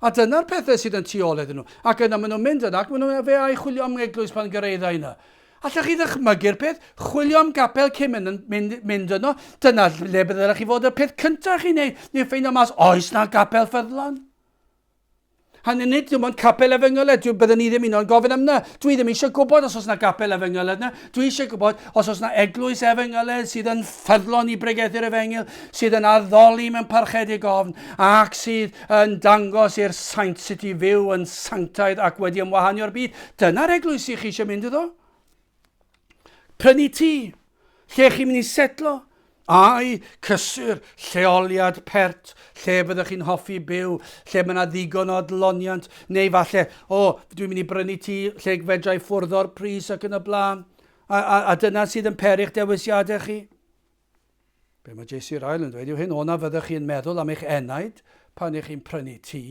A dyna'r pethau sydd yn tu ôl iddyn nhw. Ac yna maen nhw'n mynd yna ac maen nhw'n fe a'i chwilio am eglwys pan gyrraedda yna. Allech chi ddychmygu'r peth? Chwilio am gapel cyn mynd, mynd, mynd yno? Dyna lle byddech chi fod y peth cyntaf chi'n neud, neu ffeindio mas, oes na gapel ffyddlon? Hynny nid dim ond capel efengylau, dwi, byddwn ni ddim un o'n gofyn am na. Dwi ddim eisiau gwybod os oes na gapel efengylau yna. Dwi eisiau gwybod os oes na eglwys efengylau sydd yn ffyddlon i bregethu'r efengyl, sydd yn addoli mewn parchedig ofn, ac sydd yn dangos i'r saint sut i fyw yn sanctaidd ac wedi ymwahanu o'r byd. Dyna'r eglwysi chi eisiau mynd iddo. Prynu tŷ, lle chi'n mynd i setlo, ai cysur, lleoliad pert, lle fyddwch chi'n hoffi byw, lle mae yna ddigon o adloniant, neu falle, o, dwi'n mynd i brynu tŷ lle fedra i ffwrdd o'r pris ac yn y blaen. A, a, a dyna sydd yn peri'ch dewisiadau chi. Be mae JC Ryle yn dweud yw hyn, o na fyddech chi'n meddwl am eich enaid pan ych chi'n prynu tŷ.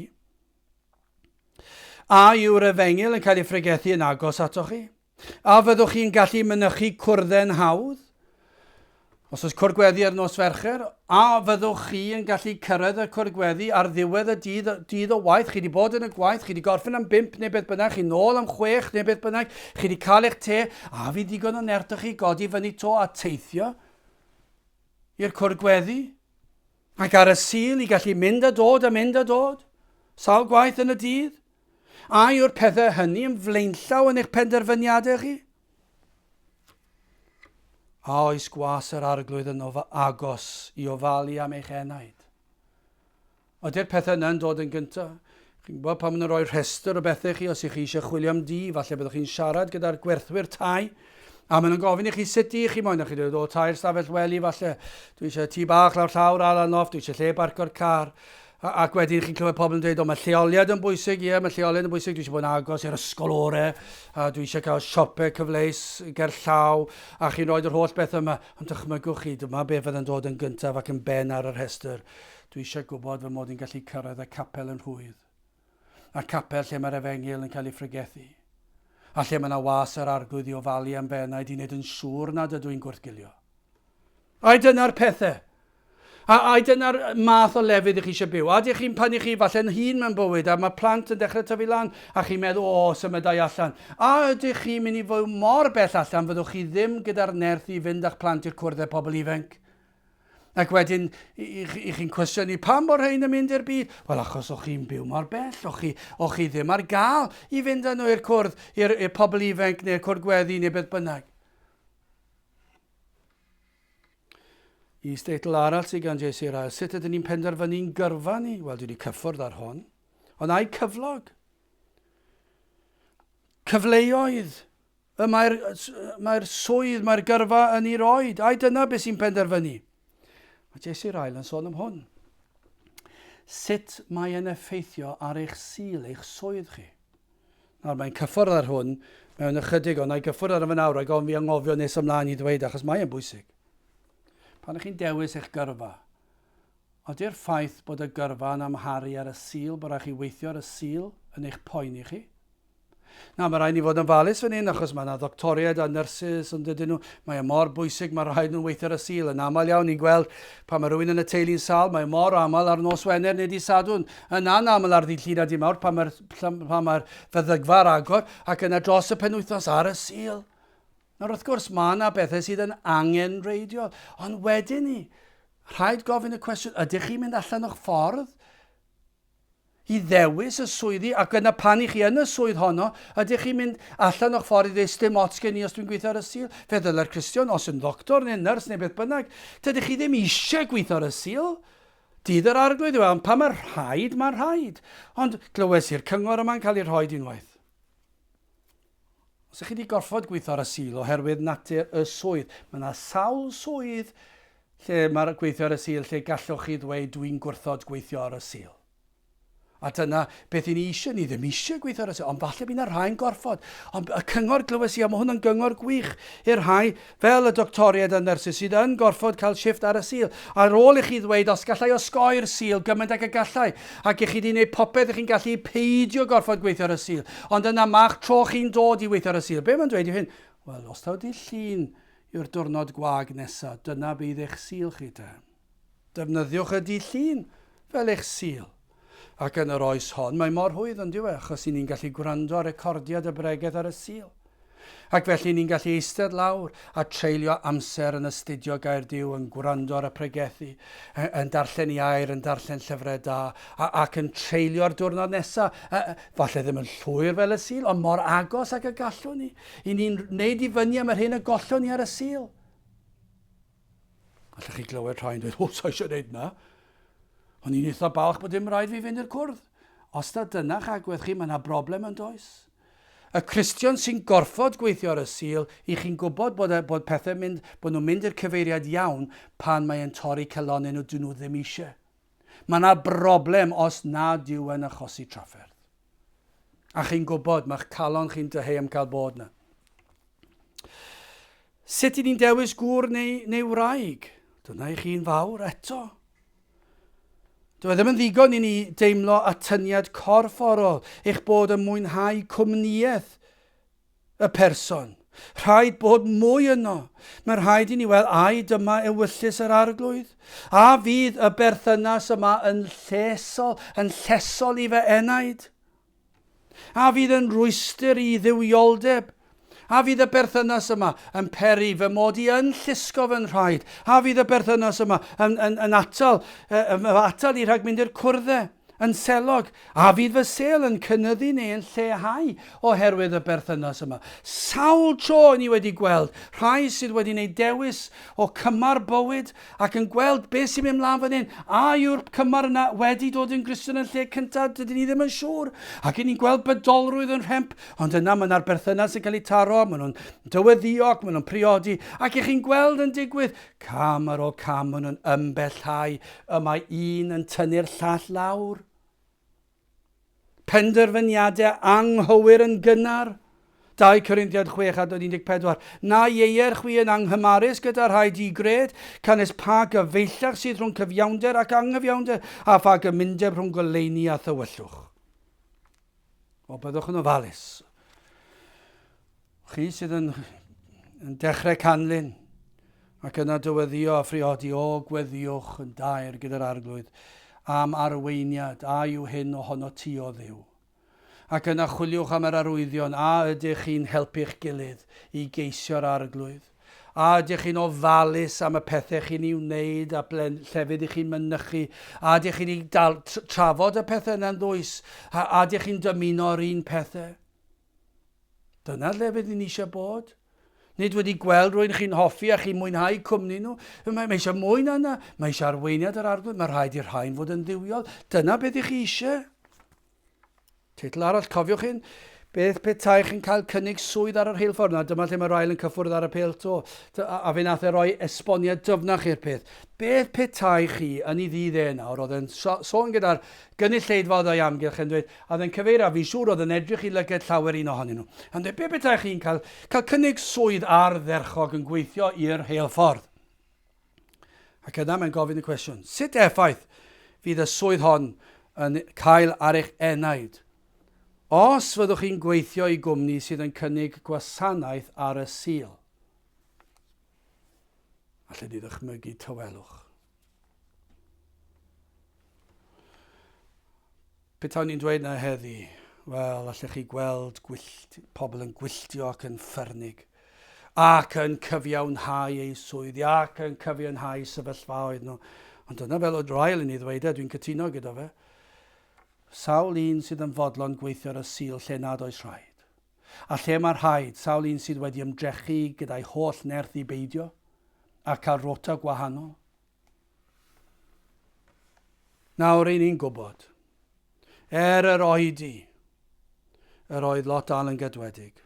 A yw'r efengyl yn cael ei phregethu yn agos atoch chi? A fyddwch chi'n gallu mynychu cwrdde'n hawdd? Os oes cwrdd gweddi ar nos Fercher, a fyddwch chi yn gallu cyrraedd y cwrdd gweddi ar ddiwedd y dydd, dydd o waith? Chi wedi bod yn y gwaith, chi wedi gorffen am bump neu beth bynnag, chi nôl am chwech neu beth bynnag, chi wedi cael eich te, a fydd digon o nerth chi godi fyny to a teithio i'r cwrdd gweddi? Ac ar y Sul i gallu mynd a dod a mynd a dod, sawl gwaith yn y dydd? A yw'r pethau hynny yn flaenllaw yn eich penderfyniadau chi? A oes gwas yr arglwydd yn agos i ofalu am eich enaid? Ydy'r pethau yna'n dod yn gyntaf? Chi'n gwybod pan maen nhw'n rhoi rhestr o bethau chi, os ych chi eisiau chwilio am dŷ, falle byddwch chi'n siarad gyda'r gwerthwyr tai, a maen nhw'n gofyn i chi sut dŷ chi moyn, a chi'n dweud, o, tair stafell wely falle, dwi eisiau tŷ bach lawr llawr, a lan loff, dwi eisiau lle barco'r car. A, ac wedyn chi'n clywed pobl yn dweud, o, mae lleoliad yn bwysig, ie, mae lleoliad yn bwysig, dwi eisiau bod yn agos i'r ysgol ore, a dwi eisiau cael siopau cyfleus ger llaw, a chi'n rhoi yr holl beth yma. Ond dychmygwch chi, dyma beth fydd yn dod yn gyntaf ac yn ben ar y rhestr. Dwi eisiau gwybod fy mod i'n gallu cyrraedd y capel yn rhwydd. A'r capel lle mae'r efengyl yn cael ei phregethu. A lle mae yna was yr arglwydd i ofalu am fy enaid i wneud yn siŵr nad ydw i'n gwrthgilio. Ai dyna'r pethau? A ai dyna'r math o lefydd i chi eisiau byw? A ydych chi'n pan i chi falle'n hun mewn bywyd a mae plant yn dechrau tyfu lan a chi'n meddwl, o, symudai allan. A ydych chi'n mynd i fyw mor bell allan fyddwch chi ddim gyda'r nerth i fynd â'ch plant i'r cwrdd pobl ifanc? Ac wedyn, i, i chi'n cwestiynu pam bod rhain yn mynd i'r byd? Wel, achos o'ch chi'n byw mor bell, o'ch chi, o'ch chi ddim ar gael i fynd â nhw i'r cwrdd, i'r pobl ifanc neu'r cwrdd gweddi neu beth bynnag. Is-deitl arall sydd gan JC Ryle, sut ydyn ni'n penderfynu'n gyrfa ni? Wel, dwi wedi cyffwrdd ar hwn. Ond ai cyflog? Cyfleoedd? Y mae'r, mae'r swydd, mae'r gyrfa yn ei roed. Ai dyna beth sy'n penderfynu? Mae Jesse Ryle yn sôn am hwn. Sut mae e'n effeithio ar eich sul, eich swydd chi? Nawr, mae'n cyffwrdd ar hwn mewn ychydig, ond na i gyffwrdd ar y nawr rhaid gofyn fi anghofio nes ymlaen i ddweud, achos mae e'n bwysig. Pan ych chi'n dewis eich gyrfa, ydy'r ffaith bod y gyrfa yn amharu ar y Sul, bod rhaid chi weithio ar y Sul yn eich poeni chi? Na, mae rhaid ni fod yn falus fan hyn, achos mae yna ddoctoriaid a nyrsys, ond dydyn nhw, mae e mor bwysig, mae rhaid nhw'n weithio ar y Sul. Yn aml iawn, ni'n gweld pan mae rhywun yn y teulu'n sâl, mae e mor aml ar nos Wener neu dydd Sadwrn. Yn anaml ar ddydd Llun a dydd Mawrth pan mae'r pan mae'r feddygfa ar agor, ac yna dros y penwythnos ar y Sul. Nawr, wrth gwrs, mae yna bethau sydd yn angenrheidiol, ond wedyn ni, rhaid gofyn y cwestiwn, ydych chi'n mynd allan o'ch ffordd i ddewis y swyddi, ac yna pan i chi yn y swydd honno, ydych chi'n mynd allan o'ch ffordd i ddweud, sdim ots gen i os dwi'n gweithio ar y Sul? Fe ddyle'r Cristion, os yn ddoctor neu nyrs neu beth bynnag, dydych chi ddim eisiau gweithio ar y Sul. Dydd yr Arglwydd yw e, ond pan mae rhaid, mae rhaid. Ond glywes i'r cyngor yma'n cael ei rhoi unwaith. Os ydych chi wedi gorfod gweithio ar y Sul oherwydd natur y swydd, mae yna sawl swydd lle mae'r gweithio ar y Sul lle gallwch chi ddweud dwi'n gwrthod gweithio ar y Sul. A dyna beth i ni eisiau, ni ddim eisiau gweithio ar y Sul, ond falle bydd yna rhai'n gorfod. Ond y cyngor glywes i, a mae hwn yn gyngor gwych i'r rhai fel y doctoriaid a nyrsys sydd yn gorfod cael shifft ar y Sul. Ar ôl i chi ddweud, os gallai osgoi'r Sul gymaint ag y gallai, ac i chi wedi gwneud popeth i chi'n gallu i peidio gorfod gweithio ar y Sul, ond yna ma'ch tro chi'n dod i weithio ar y Sul. Be mae'n dweud yw hyn? Wel, os taw dydd Llun yw'r diwrnod gwag nesaf, dyna bydd eich Sul chi te. Defnyddiwch y dydd Llun fel eich Sul. Ac yn yr oes hon, mae mor rhwydd, on'd yw e, achos 'y ni'n gallu gwrando ar recordiad y bregeth ar y Sul. Ac felly ni'n gallu eistedd lawr a treulio amser yn astudio Gair Duw, yn gwrando ar y pregethu, yn darllen ei air, yn darllen llyfrau da, ac yn treulio'r diwrnod nesaf, falle ddim yn llwyr fel y Sul, ond mor agos ag y gallwn ni. I ni'n wneud i fyny am yr hyn y gollwn ni ar y Sul. Allech chi glywed rhai'n dweud, o, sa eisiau gwneud na. O'n i'n eitha balch bod dim rhaid fi fynd i'r cwrdd. Os da dyna'ch agwedd chi, mae yna broblem yn does. Y Cristion sy'n gorfod gweithio ar y Sul, i chi'n gwybod bod, e, bod pethau mynd, bod nhw'n mynd i'r cyfeiriad iawn pan mae'n torri celonyn nhw, dyn nhw ddim eisiau. Mae yna broblem os nad yw yn achosi trafferth. A chi'n gwybod, mae'ch calon chi'n dyheu am cael bod yna. Sut i ni'n dewis gŵr neu, neu wraig? Dyna i chi'n fawr eto. Dyw e ddim yn ddigon i ni deimlo atyniad corfforol, eich bod yn mwynhau cwmnïaeth y person. Rhaid bod mwy yno. Mae rhaid i ni weld ai dyma ewyllys yr Arglwydd? A fydd y berthynas yma yn llesol, yn llesol i fy enaid? A fydd yn rwystr i dduwioldeb? A fydd y berthynas yma yn peri fy mod i yn llusgo fy nhraed? A fydd y berthynas yma yn, yn, yn atal, yn atal i rhag mynd i'r cwrddau? Yn selog? A fydd fy sêl yn cynyddu neu yn lleihau oherwydd y berthynas yma? Sawl tro ni wedi gweld rhai sydd wedi gwneud dewis o cymar bywyd Ac yn gweld beth sy'n mynd mlaen fan hyn. A yw'r cymar yna wedi dod yn Gristion yn lle cyntaf? Dydyn ni ddim yn siŵr. Ac ni'n gweld bydolrwydd yn rhemp, ond yna mae yna'r berthynas yn cael ei taro, maen nhw'n dyweddio ac maen nhw'n priodi. Ac i chi'n gweld yn digwydd, cam ar ôl cam, maen nhw'n ymbellhau. Y mae un yn tynnu'r llall lawr. Penderfyniadau anghywir yn gynnar. 2 Corinthiaid 6 adnod 14. Na ieuer chwi yn anghymarus gyda rhai di-gred, canys pa gyfeillach sydd rhwng cyfiawnder ac anghyfiawnder, a pha gymundeb rhwng goleuni a thywyllwch. O, byddwch yn ofalus. Chi sydd yn, yn dechrau canlyn ac yna dyweddio a phriodi, o, gweddiwch yn daer gyda'r Arglwydd am arweiniad, a yw hyn ohono ti o Dduw? Ac yna chwiliwch am yr arwyddion, a ydych chi'n helpu'ch gilydd i geisio'r Arglwydd? A ydych chi'n ofalus am y pethau chi'n ei wneud a ble llefydd i chi'n mynychu? A ydych chi'n ei dal, trafod y pethau yna'n ddwys? A, a ydych chi'n dymuno'r un pethau? Dyna lle fydd ni'n eisiau bod. Nid wedi gweld rwy'n chi'n hoffi a chi'n mwynhau cwmni nhw. Mae, mae eisiau mwy na yna. Mae eisiau arweiniad yr Arglwydd. Mae rhaid i'r rhain fod yn dduwiol. Dyna beth i chi eisiau. Teitl arall, cofiwch hyn. Beth petai chi'n cael cynnig swydd ar y rheilffordd? Na, dyma lle mae Ryle yn cyffwrdd ar y pêl to. A, a fe nath e roi esboniad dyfnach i'r peth. Beth petai chi yn ei ddydd e nawr, oedd e'n sôn gyda'r gynulleidfa oedd o'i amgylch yn dweud, a oedd e'n cyfeirio, a fi'n siŵr oedd yn edrych i lyged llawer un ohonyn nhw, yn dweud, beth petai chi'n cael, cael cynnig swydd ardderchog yn gweithio i'r rheilffordd? Ac yna mae'n gofyn y cwestiwn, sut effaith fydd y swydd hon yn cael ar eich enaid? Os fyddwch chi'n gweithio i gwmni sydd yn cynnig gwasanaeth ar y Sul, allen ni ddychmygu tawelwch. Petawn i'n dweud na heddi, wel, allech chi gweld gwyllt, pobl yn gwylltio ac yn ffyrnig, ac yn cyfiawnhau eu swyddi, ac yn cyfiawnhau sefyllfaoedd nhw. Ond dyna fel oedd Ryle yn ei ddweud e, dwi'n cytuno gyda fe. Sawl un sydd yn fodlon gweithio ar y Sul lle nad oes rhaid? A lle mae rhaid, sawl un sydd wedi ymdrechu gyda'i holl nerth i beidio, a cael rota gwahanol? Nawr, ry'n ni'n gwybod, er yr oedi, yr oedd Lot dal yn gadwedig.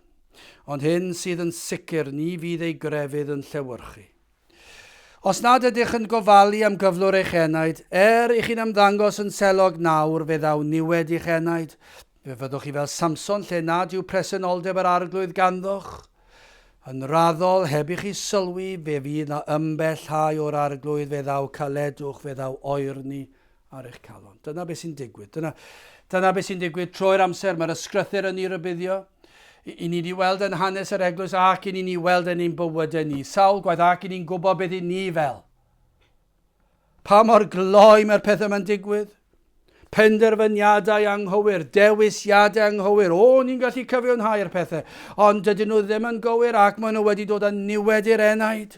Ond hyn sydd yn sicr, ni fydd ei grefydd yn llewyrchu. Os nad ydych yn gofalu am gyflwr eich enaid, er i chi'n ymddangos yn selog nawr, fe ddaw niwed i'ch enaid. Fe fyddwch chi fel Samson lle nad yw presenoldeb yr Arglwydd ganddoch. Yn raddol, heb i chi sylwi, fe fydd 'na ymbellhau o'r Arglwydd, fe ddaw caledwch, fe ddaw oerni ar eich calon. Dyna beth sy'n digwydd. Dyna, dyna beth sy'n digwydd trwy'r amser. Mae'r ysgrythur yn ei rybuddio. I, i ni wedi weld yn hanes yr eglwys ac i ni'n ei weld yn ein bywydau ni. Sawl gwaith ac i ni'n gwybod beth i ni fel. Pa mor gloi mae'r pethau yma'n digwydd? Penderfyniadau anghywir, dewisiadau anghywir. O, ni'n gallu cyfiawnhau'r pethau, ond dydyn nhw ddim yn gywir ac maen nhw wedi dod â niwed i'r enaid.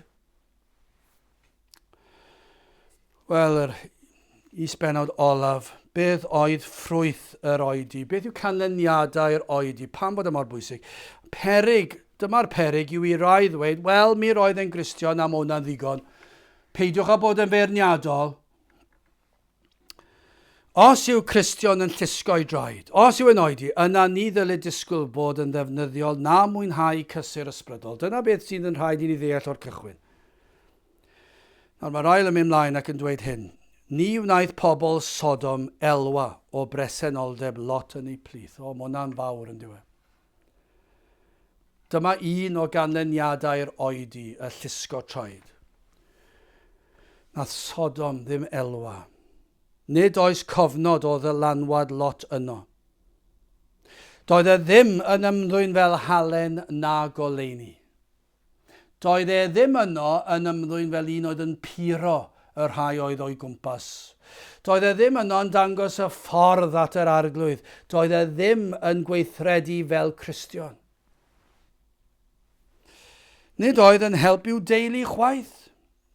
Wel, yr is-bennod olaf, beth oedd ffrwyth yr oedi? Beth yw canlyniadau'r oedi? Pam bod e mor bwysig? Perig, dyma'r perig yw i rai ddweud, wel, mi roedd e'n Gristion a mae hwnna'n ddigon. Peidiwch â bod yn feirniadol. Os yw Cristion yn llusgo'i draed, os yw yn oedi, yna ni ddylid disgwyl bod yn ddefnyddiol na mwynhau cysur ysbrydol. Dyna beth sydd yn rhaid i ni ddeall o'r cychwyn. Nawr mae'r ail yn mynd mlaen ac yn dweud hyn. Ni wnaeth pobl Sodom elwa o bresenoldeb Lot yn eu plith. O, mae hwnna'n fawr yn diwe. Dyma un o ganlyniadau'r oedi, y llusgo traed. Nath Sodom ddim elwa. Nid oes cofnod o ddylanwad Lot yno. Doedd e ddim yn ymddwyn fel halen na goleuni. Doedd e ddim yno yn ymddwyn fel un oedd yn puro y rhai oedd o'i gwmpas. Doedd e ddim yno yn dangos y ffordd at yr Arglwydd. Doedd e ddim yn gweithredu fel Cristion. Nid oedd yn help i'w deulu chwaith.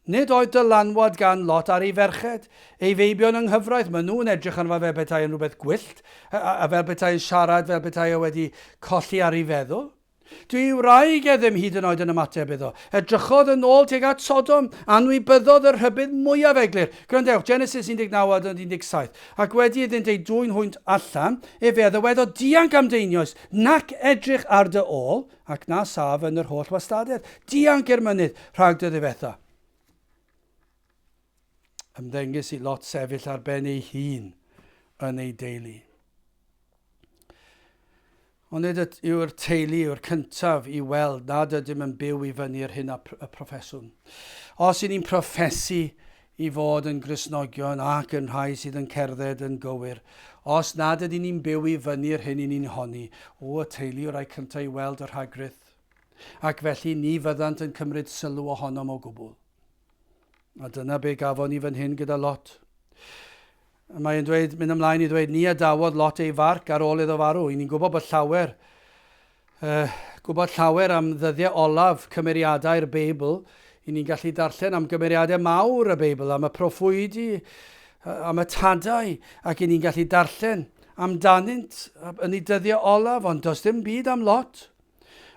Nid oedd dylanwad gan Lot ar ei ferched, ei feibion yng nghyfraith. Maen nhw'n edrych arno fe fel petai yn rhywbeth gwyllt, a, a fel petai yn siarad fel petai e wedi colli ar ei feddwl. Dyw ei wraig e ddim hyd yn oed yn ymateb iddo. Edrychodd yn ôl tuag at Sodom, anwybyddodd y rhybudd mwyaf eglur. Gwrandewch, Genesis 19 adnod 17. Ac wedi iddynt eu dwyn hwynt allan, efe a ddywedodd, Dianc am d'einioes, nac edrych ar dy ôl, ac na saf yn yr holl wastadedd. Dianc i'r mynydd, rhag dy ddifetha. Ymddengys i Lot sefyll ar ben ei hun yn ei deulu. Ond nid yw'r teulu yw'r cyntaf i weld nad ydym yn byw i fyny'r hyn a y proffeswn. Os y'n ni'n proffesu i fod yn Gristnogion ac yn rhai sydd yn cerdded yn gywir, os nad ydyn ni'n byw i fyny'r hyn y'n ni'n honni, o, y teulu yw'r rhai cyntaf i weld y rhagrith, ac felly ni fyddant yn cymryd sylw ohonom o gwbl. A dyna be gafon ni fan hyn gyda Lot. Mae'n dweud, mynd ymlaen i ddweud, ni adawodd Lot ei farc ar ôl iddo farw. I ni'n gwybod bod llawer, uh, gwybod llawer am ddyddiau olaf cymeriadau'r Beibl. I ni'n gallu darllen am gymeriadau mawr y Beibl, am y proffwydi, am y tadau, ac i ni'n gallu darllen amdanynt yn ei dyddiau olaf, ond does dim byd am Lot.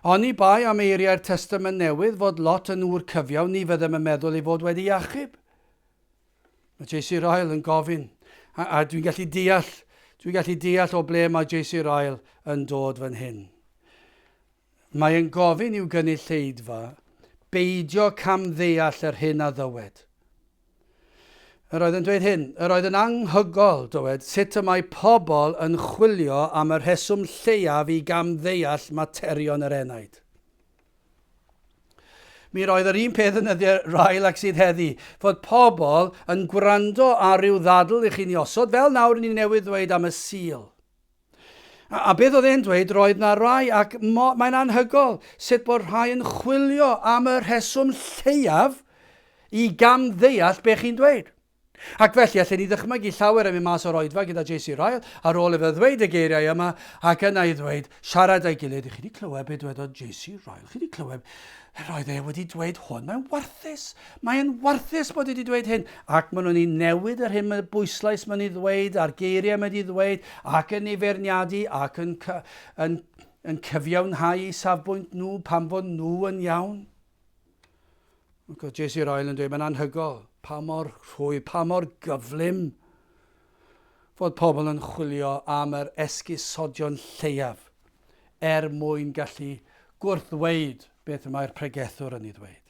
Oni bai am eiriau'r Testament Newydd fod Lot yn ŵr cyfiawn, ni fyddem yn meddwl ei fod wedi achub. Mae JC Ryle yn gofyn, a, a dwi'n gallu deall, Dwi'n gallu deall o ble mae JC Ryle yn dod fan hyn. Mae yn gofyn i'w gynulleidfa beidio camddeall yr hyn a ddywed. Yr oedd yn dweud hyn, yr oedd yn anghygol, dywed, sut y mae pobl yn chwilio am y rheswm lleiaf i gamddeall materion yr enaid. Mi roedd yr un peth yn nyddiau Ryle ac sydd heddi, fod pobl yn gwrando ar ryw ddadl i chi'n ei osod, fel nawr ni newydd ddweud am y Sul. A, a beth oedd e'n dweud, roedd na rai, ac mae'n anhygol sut bod rhai yn chwilio am y rheswm lleiaf i gam ddeall be chi'n dweud. Ac felly, allen ni ddychmygu llawer yn mynd mas o'r oedfa gyda JC Ryle ar ôl iddo ddweud y geiriau yma, ac yna i ddweud, siarad â'i gilydd, chi wedi clywed beth dwedodd JC Ryle, chi wedi clywed, roedd e wedi dweud hwn, mae'n warthus, mae'n warthus bod e wedi dweud hyn, ac maen nhw'n ei newid yr hyn mae bwyslais mae'n ei ddweud, a'r geiriau mae'n ei ddweud, ac yn ei feirniadu, ac yn, yn, yn cyfiawnhau eu safbwynt nhw pan fod nhw yn iawn. Ac oedd J.C. Ryle yn dweud, mae'n anhygol pa mor rhwydd, pa mor gyflym fod pobl yn chwilio am yr esgusodion lleiaf er mwyn gallu gwrthddweud beth y mae'r pregethwr yn ei ddweud.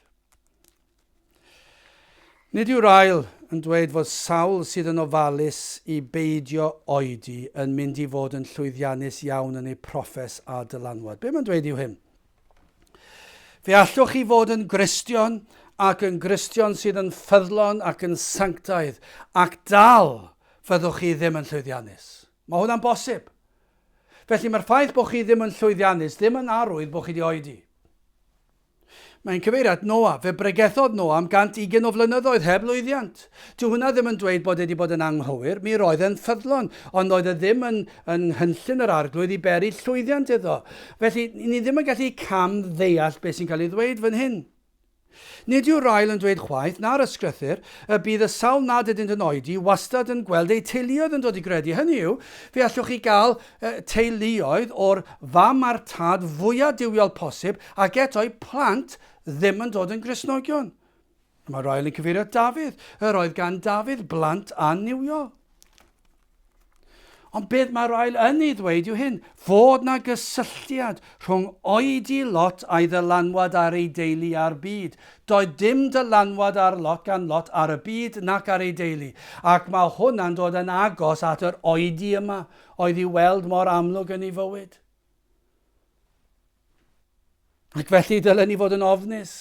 Nid yw Ryle yn dweud fod sawl sydd yn ofalus i beidio oedi yn mynd i fod yn llwyddiannus iawn yn eu proffes a dylanwad. Be mae'n dweud yw hyn? Fe allwch chi fod yn Gristion ac yn Gristion sydd yn ffyddlon ac yn sanctaidd ac dal fyddwch chi ddim yn llwyddiannus. Mae hwnna'n bosib. Felly mae'r ffaith bod chi ddim yn llwyddiannus ddim yn arwydd bod chi wedi oedi. Mae'n cyfeirio at Noa. Fe bregethodd Noa am 120 o flynyddoedd heb lwyddiant. Dyw hwnna ddim yn dweud bod e wedi bod yn anghywir, mi roedd e'n ffyddlon, ond oedd e ddim yn, yn nghynllun yr Arglwydd i beri llwyddiant iddo. Felly, ni ddim yn gallu cam ddeall beth sy'n cael ei ddweud fan hyn. Nid yw Ryle yn dweud chwaith, na'r Ysgrythur, y bydd y sawl nad ydynt yn oedi wastad yn gweld eu teuluoedd yn dod i gredu. Hynny yw, fe allwch chi gael teuluoedd o'r fam a'r tad fwyaf duwiol posib ac eto'u plant ddim yn dod yn Gristnogion. Mae Ryle yn cyfeirio at Dafydd. Yr oedd gan Dafydd blant annuwiol. Ond beth mae Ryle yn ei ddweud yw hyn, fod na gysylltiad rhwng oedi Lot a'i ddylanwad ar ei deulu a'r byd. Doedd dim dylanwad ar Lot gan Lot ar y byd nac ar ei deulu. Ac mae hwnna'n dod yn agos at yr oedi yma oedd i'w weld mor amlwg yn ei fywyd. Ac felly dylen ni fod yn ofnus.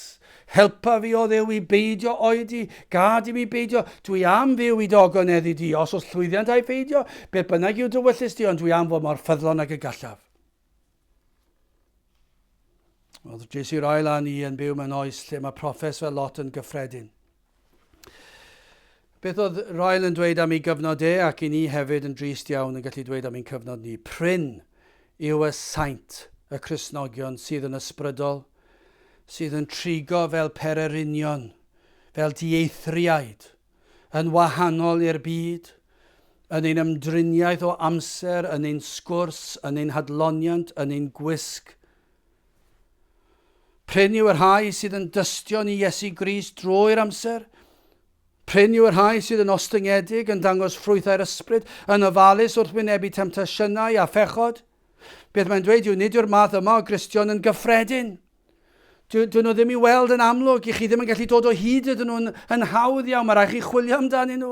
Helpa fi o Dduw i beidio oedi, gad i mi beidio. Dwi am fyw i dy ogoneddu di, os oes llwyddiant a'i pheidio, beth bynnag yw dy wyllys di, ond dwi am fod mor ffyddlon ag y gallaf. Oedd J.C. Ryle a ni yn byw mewn oes lle mae proffes fel lot yn gyffredin. Beth oedd Ryle yn dweud am ei gyfnod e ac i ni hefyd yn drist iawn yn gallu dweud am ein cyfnod ni. Prin yw y saint, y Cristnogion sydd yn ysbrydol, sydd yn trigo fel pererinion, fel dieithriaid, yn wahanol i'r byd, yn ein ymdriniaeth o amser, yn ein sgwrs, yn ein hadloniant, yn ein gwisg, Prin yw y rhai sydd yn dystion i Iesu Grist drwy'r amser. Prin yw y rhai sydd yn ostyngedig, yn dangos ffrwythau'r ysbryd, yn ofalus wrth wynebu temtasiynau a phechod. Beth mae'n dweud yw nid yw'r math yma o Gristion yn gyffredin. Dyn nhw ddim i weld yn amlwg, i chi ddim yn gallu dod o hyd iddyn nhw'n yn hawdd iawn, mae rhaid chi chwilio amdanyn nhw.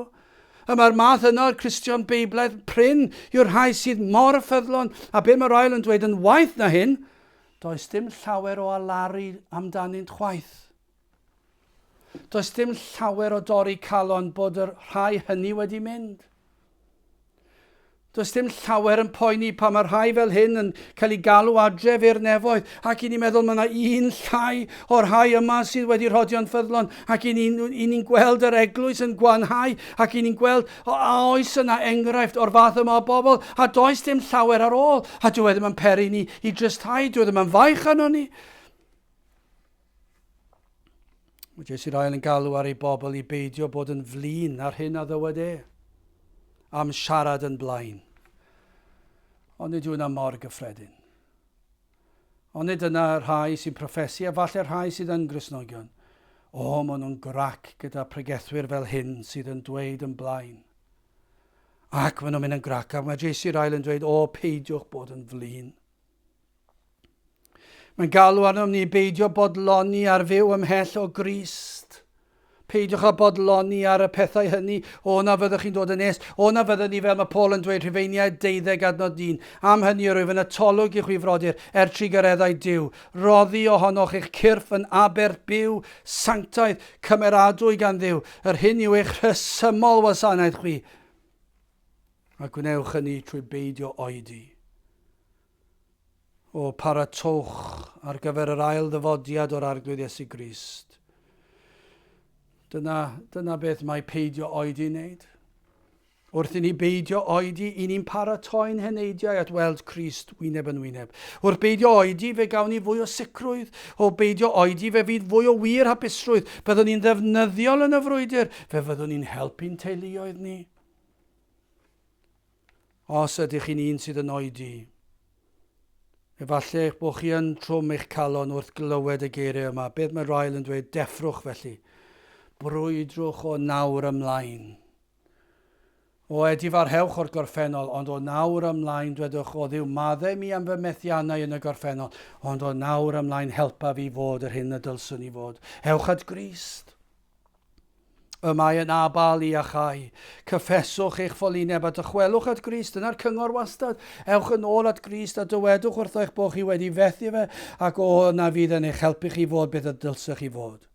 Y mae'r math yna o'r Cristion Beiblaidd prin yw'r rhai sydd mor ffyddlon, a be mae Ryle yn dweud yn waeth na hyn, does dim llawer o alaru amdanynt chwaith. Does dim llawer o dorri calon bod y rhai hynny wedi mynd. Does dim llawer yn poeni pan mae rhai fel hyn yn cael eu galw adref i'r nefoedd, ac i ni'n meddwl mae yna un llai o'r rhai yma sydd wedi rhodio'n ffyddlon, ac i ni'n ni, ni gweld yr eglwys yn gwanhau, ac i ni'n gweld a oes yna enghraifft o'r fath yma o bobl, a does dim llawer ar ôl, a dyw e ddim yn peri ni i dristhau, dyw e ddim yn faich arno ni. Mae Jesse Ryle yn galw ar ei bobl i beidio bod yn flin ar hyn a ddywed e am siarad yn blaen. Ond nid yw hwnna mor gyffredin. Ond nid yna rhai sy'n proffesu a falle rhai sydd yn Gristnogion. O, maen nhw'n grac gyda pregethwyr fel hyn sydd yn dweud yn blaen. Ac maen nhw'n mynd yn grac. Ac mae J.C. Ryle yn dweud, o, peidiwch bod yn flin. Mae'n galw arnom ni beidio bodloni ar fyw ymhell o Grist. Peidiwch â bodloni ar y pethau hynny, o na fyddwch chi'n dod yn nes, o na fyddwn ni fel mae Paul yn dweud Rhufeiniaid 12 adnod 1. Am hynny yr wyf yn atolwg i chwi frodyr, er trugareddau Duw, roddi ohonoch eich cyrff yn aberth byw, sanctaidd, cymeradwy gan Dduw, yr hyn yw eich rhesymol wasanaeth chwi. A gwnewch hynny trwy beidio oedi. O, paratowch ar gyfer yr ail ddyfodiad o'r Arglwydd Iesu Grist. Dyna, dyna beth mae peidio oedi wneud. Wrth i ni beidio oedi, i ni'n paratoi'n heneidiau at weld Crist wyneb yn wyneb. Wrth beidio oedi, fe gawn ni fwy o sicrwydd. O beidio oedi, fe fydd fwy o wir hapusrwydd. Byddwn ni'n ddefnyddiol yn y frwydr. Fe fyddwn ni'n helpu'n teuluoedd ni. Os ydych chi'n un sydd yn oedi, efallai eich bod chi yn trwm eich calon wrth glywed y geiriau yma. Beth mae Ryle yn dweud? Deffrwch felly. Brwydrwch o nawr ymlaen. O edifarhewch o'r gorffennol, ond o nawr ymlaen dwedwch, o Dduw, maddau mi am fy methiannau yn y gorffennol, ond o nawr ymlaen helpa fi fod yr hyn y dylswn i fod. Ewch at Grist. Y mae yn abal i iachau. Cyffeswch eich ffolineb a dychwelwch at Grist. Dyna'r cyngor wastad. Ewch yn ôl at Grist a dywedwch wrtho eich bod chi wedi fethu fe ac o na fydd yn eich helpu chi fod beth y dylsech chi fod.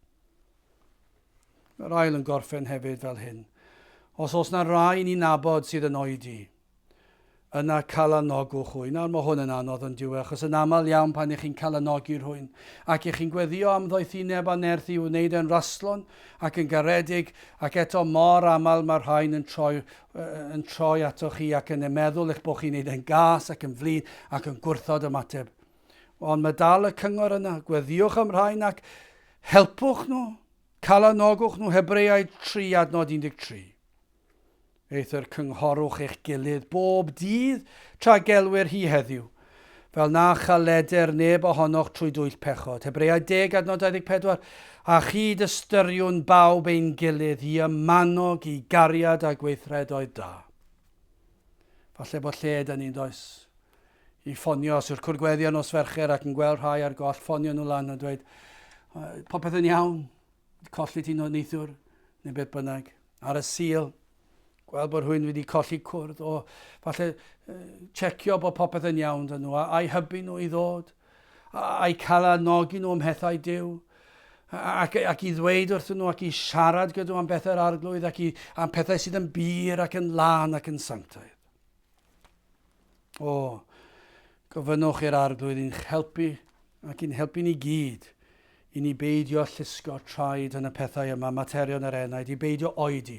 Mae'r ail yn gorffen hefyd fel hyn. Os oes na rai ni'n nabod sydd yn oedi, Yna calanogwch hwy. Nawr mae hwn yn anodd yn dyw e, achos yn aml iawn pan ych chi'n calanogi rhywun ac ych chi'n gweddio am ddoethineb a nerth i'w wneud e'n raslon ac yn garedig ac eto mor aml mae'r rhain yn troi, yn troi atoch chi ac yn meddwl eich bod chi'n wneud e'n gas ac yn flin ac yn gwrthod ymateb. Ond mae dal y cyngor yna, gweddiwch am rhain ac helpwch nhw, calanogwch nhw, Hebreaid 3 adnod 13. Eithr cynghorwch eich gilydd bob dydd tra gelwir hi heddiw, fel na chaleder neb ohonoch trwy dwyll pechod. Hebreaid 10 adnod 24, A chyd ystyriwn bawb ein gilydd i ymanog i gariad a gweithredoedd da. Falle bod lle da ni'n does i ffonio, os yw'r cwrgweddi ar nos Fercher ac yn gweld rhai ar goll, ffonio nhw lan a dweud, popeth yn iawn, Colli ti neithiwr, neu beth bynnag. Ar y Sul, gweld bod rhywun wedi colli cwrdd, o falle checio bod popeth yn iawn dyn nhw, a'i hybu nhw i ddod, a'i cael anogi nhw ym mhethau Duw, ac, ac i ddweud wrthyn nhw ac i siarad gyda nhw am bethau'r arglwydd ac i, am pethau sydd yn bur ac yn lân ac yn sanctaidd. O, gofynnwch i'r Arglwydd i'n helpu ac i'n helpu ni gyd i ni beidio llusgo traed yn y pethau yma, materion yr enaid, i beidio oedi.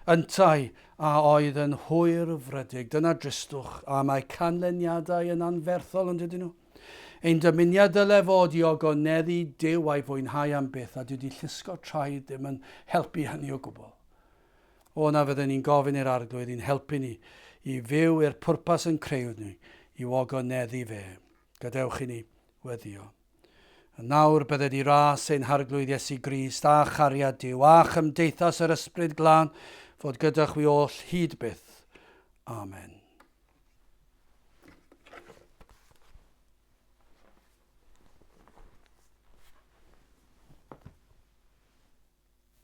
Yntau a oedd yn hwyrfrydig, dyna dristwch, a mae canlyniadau yn anferthol yn dydyn nhw. Ein dymuniad dyle fod i ogoneddu Duw a'i fwynhau am byth, a dydy llusgo traed ddim yn helpu hynny o gwbl. O na fydden ni'n gofyn i'r Arglwydd i'n helpu ni i fyw i'r pwrpas yn creuwyd ni, i'w ogoneddu fe. Gadewch i ni weddio. A nawr bydded i ras ein Harglwydd Iesu Grist a chariad Duw a chymdeithas yr Ysbryd Glân fod gyda chwi oll hyd byth. Amen.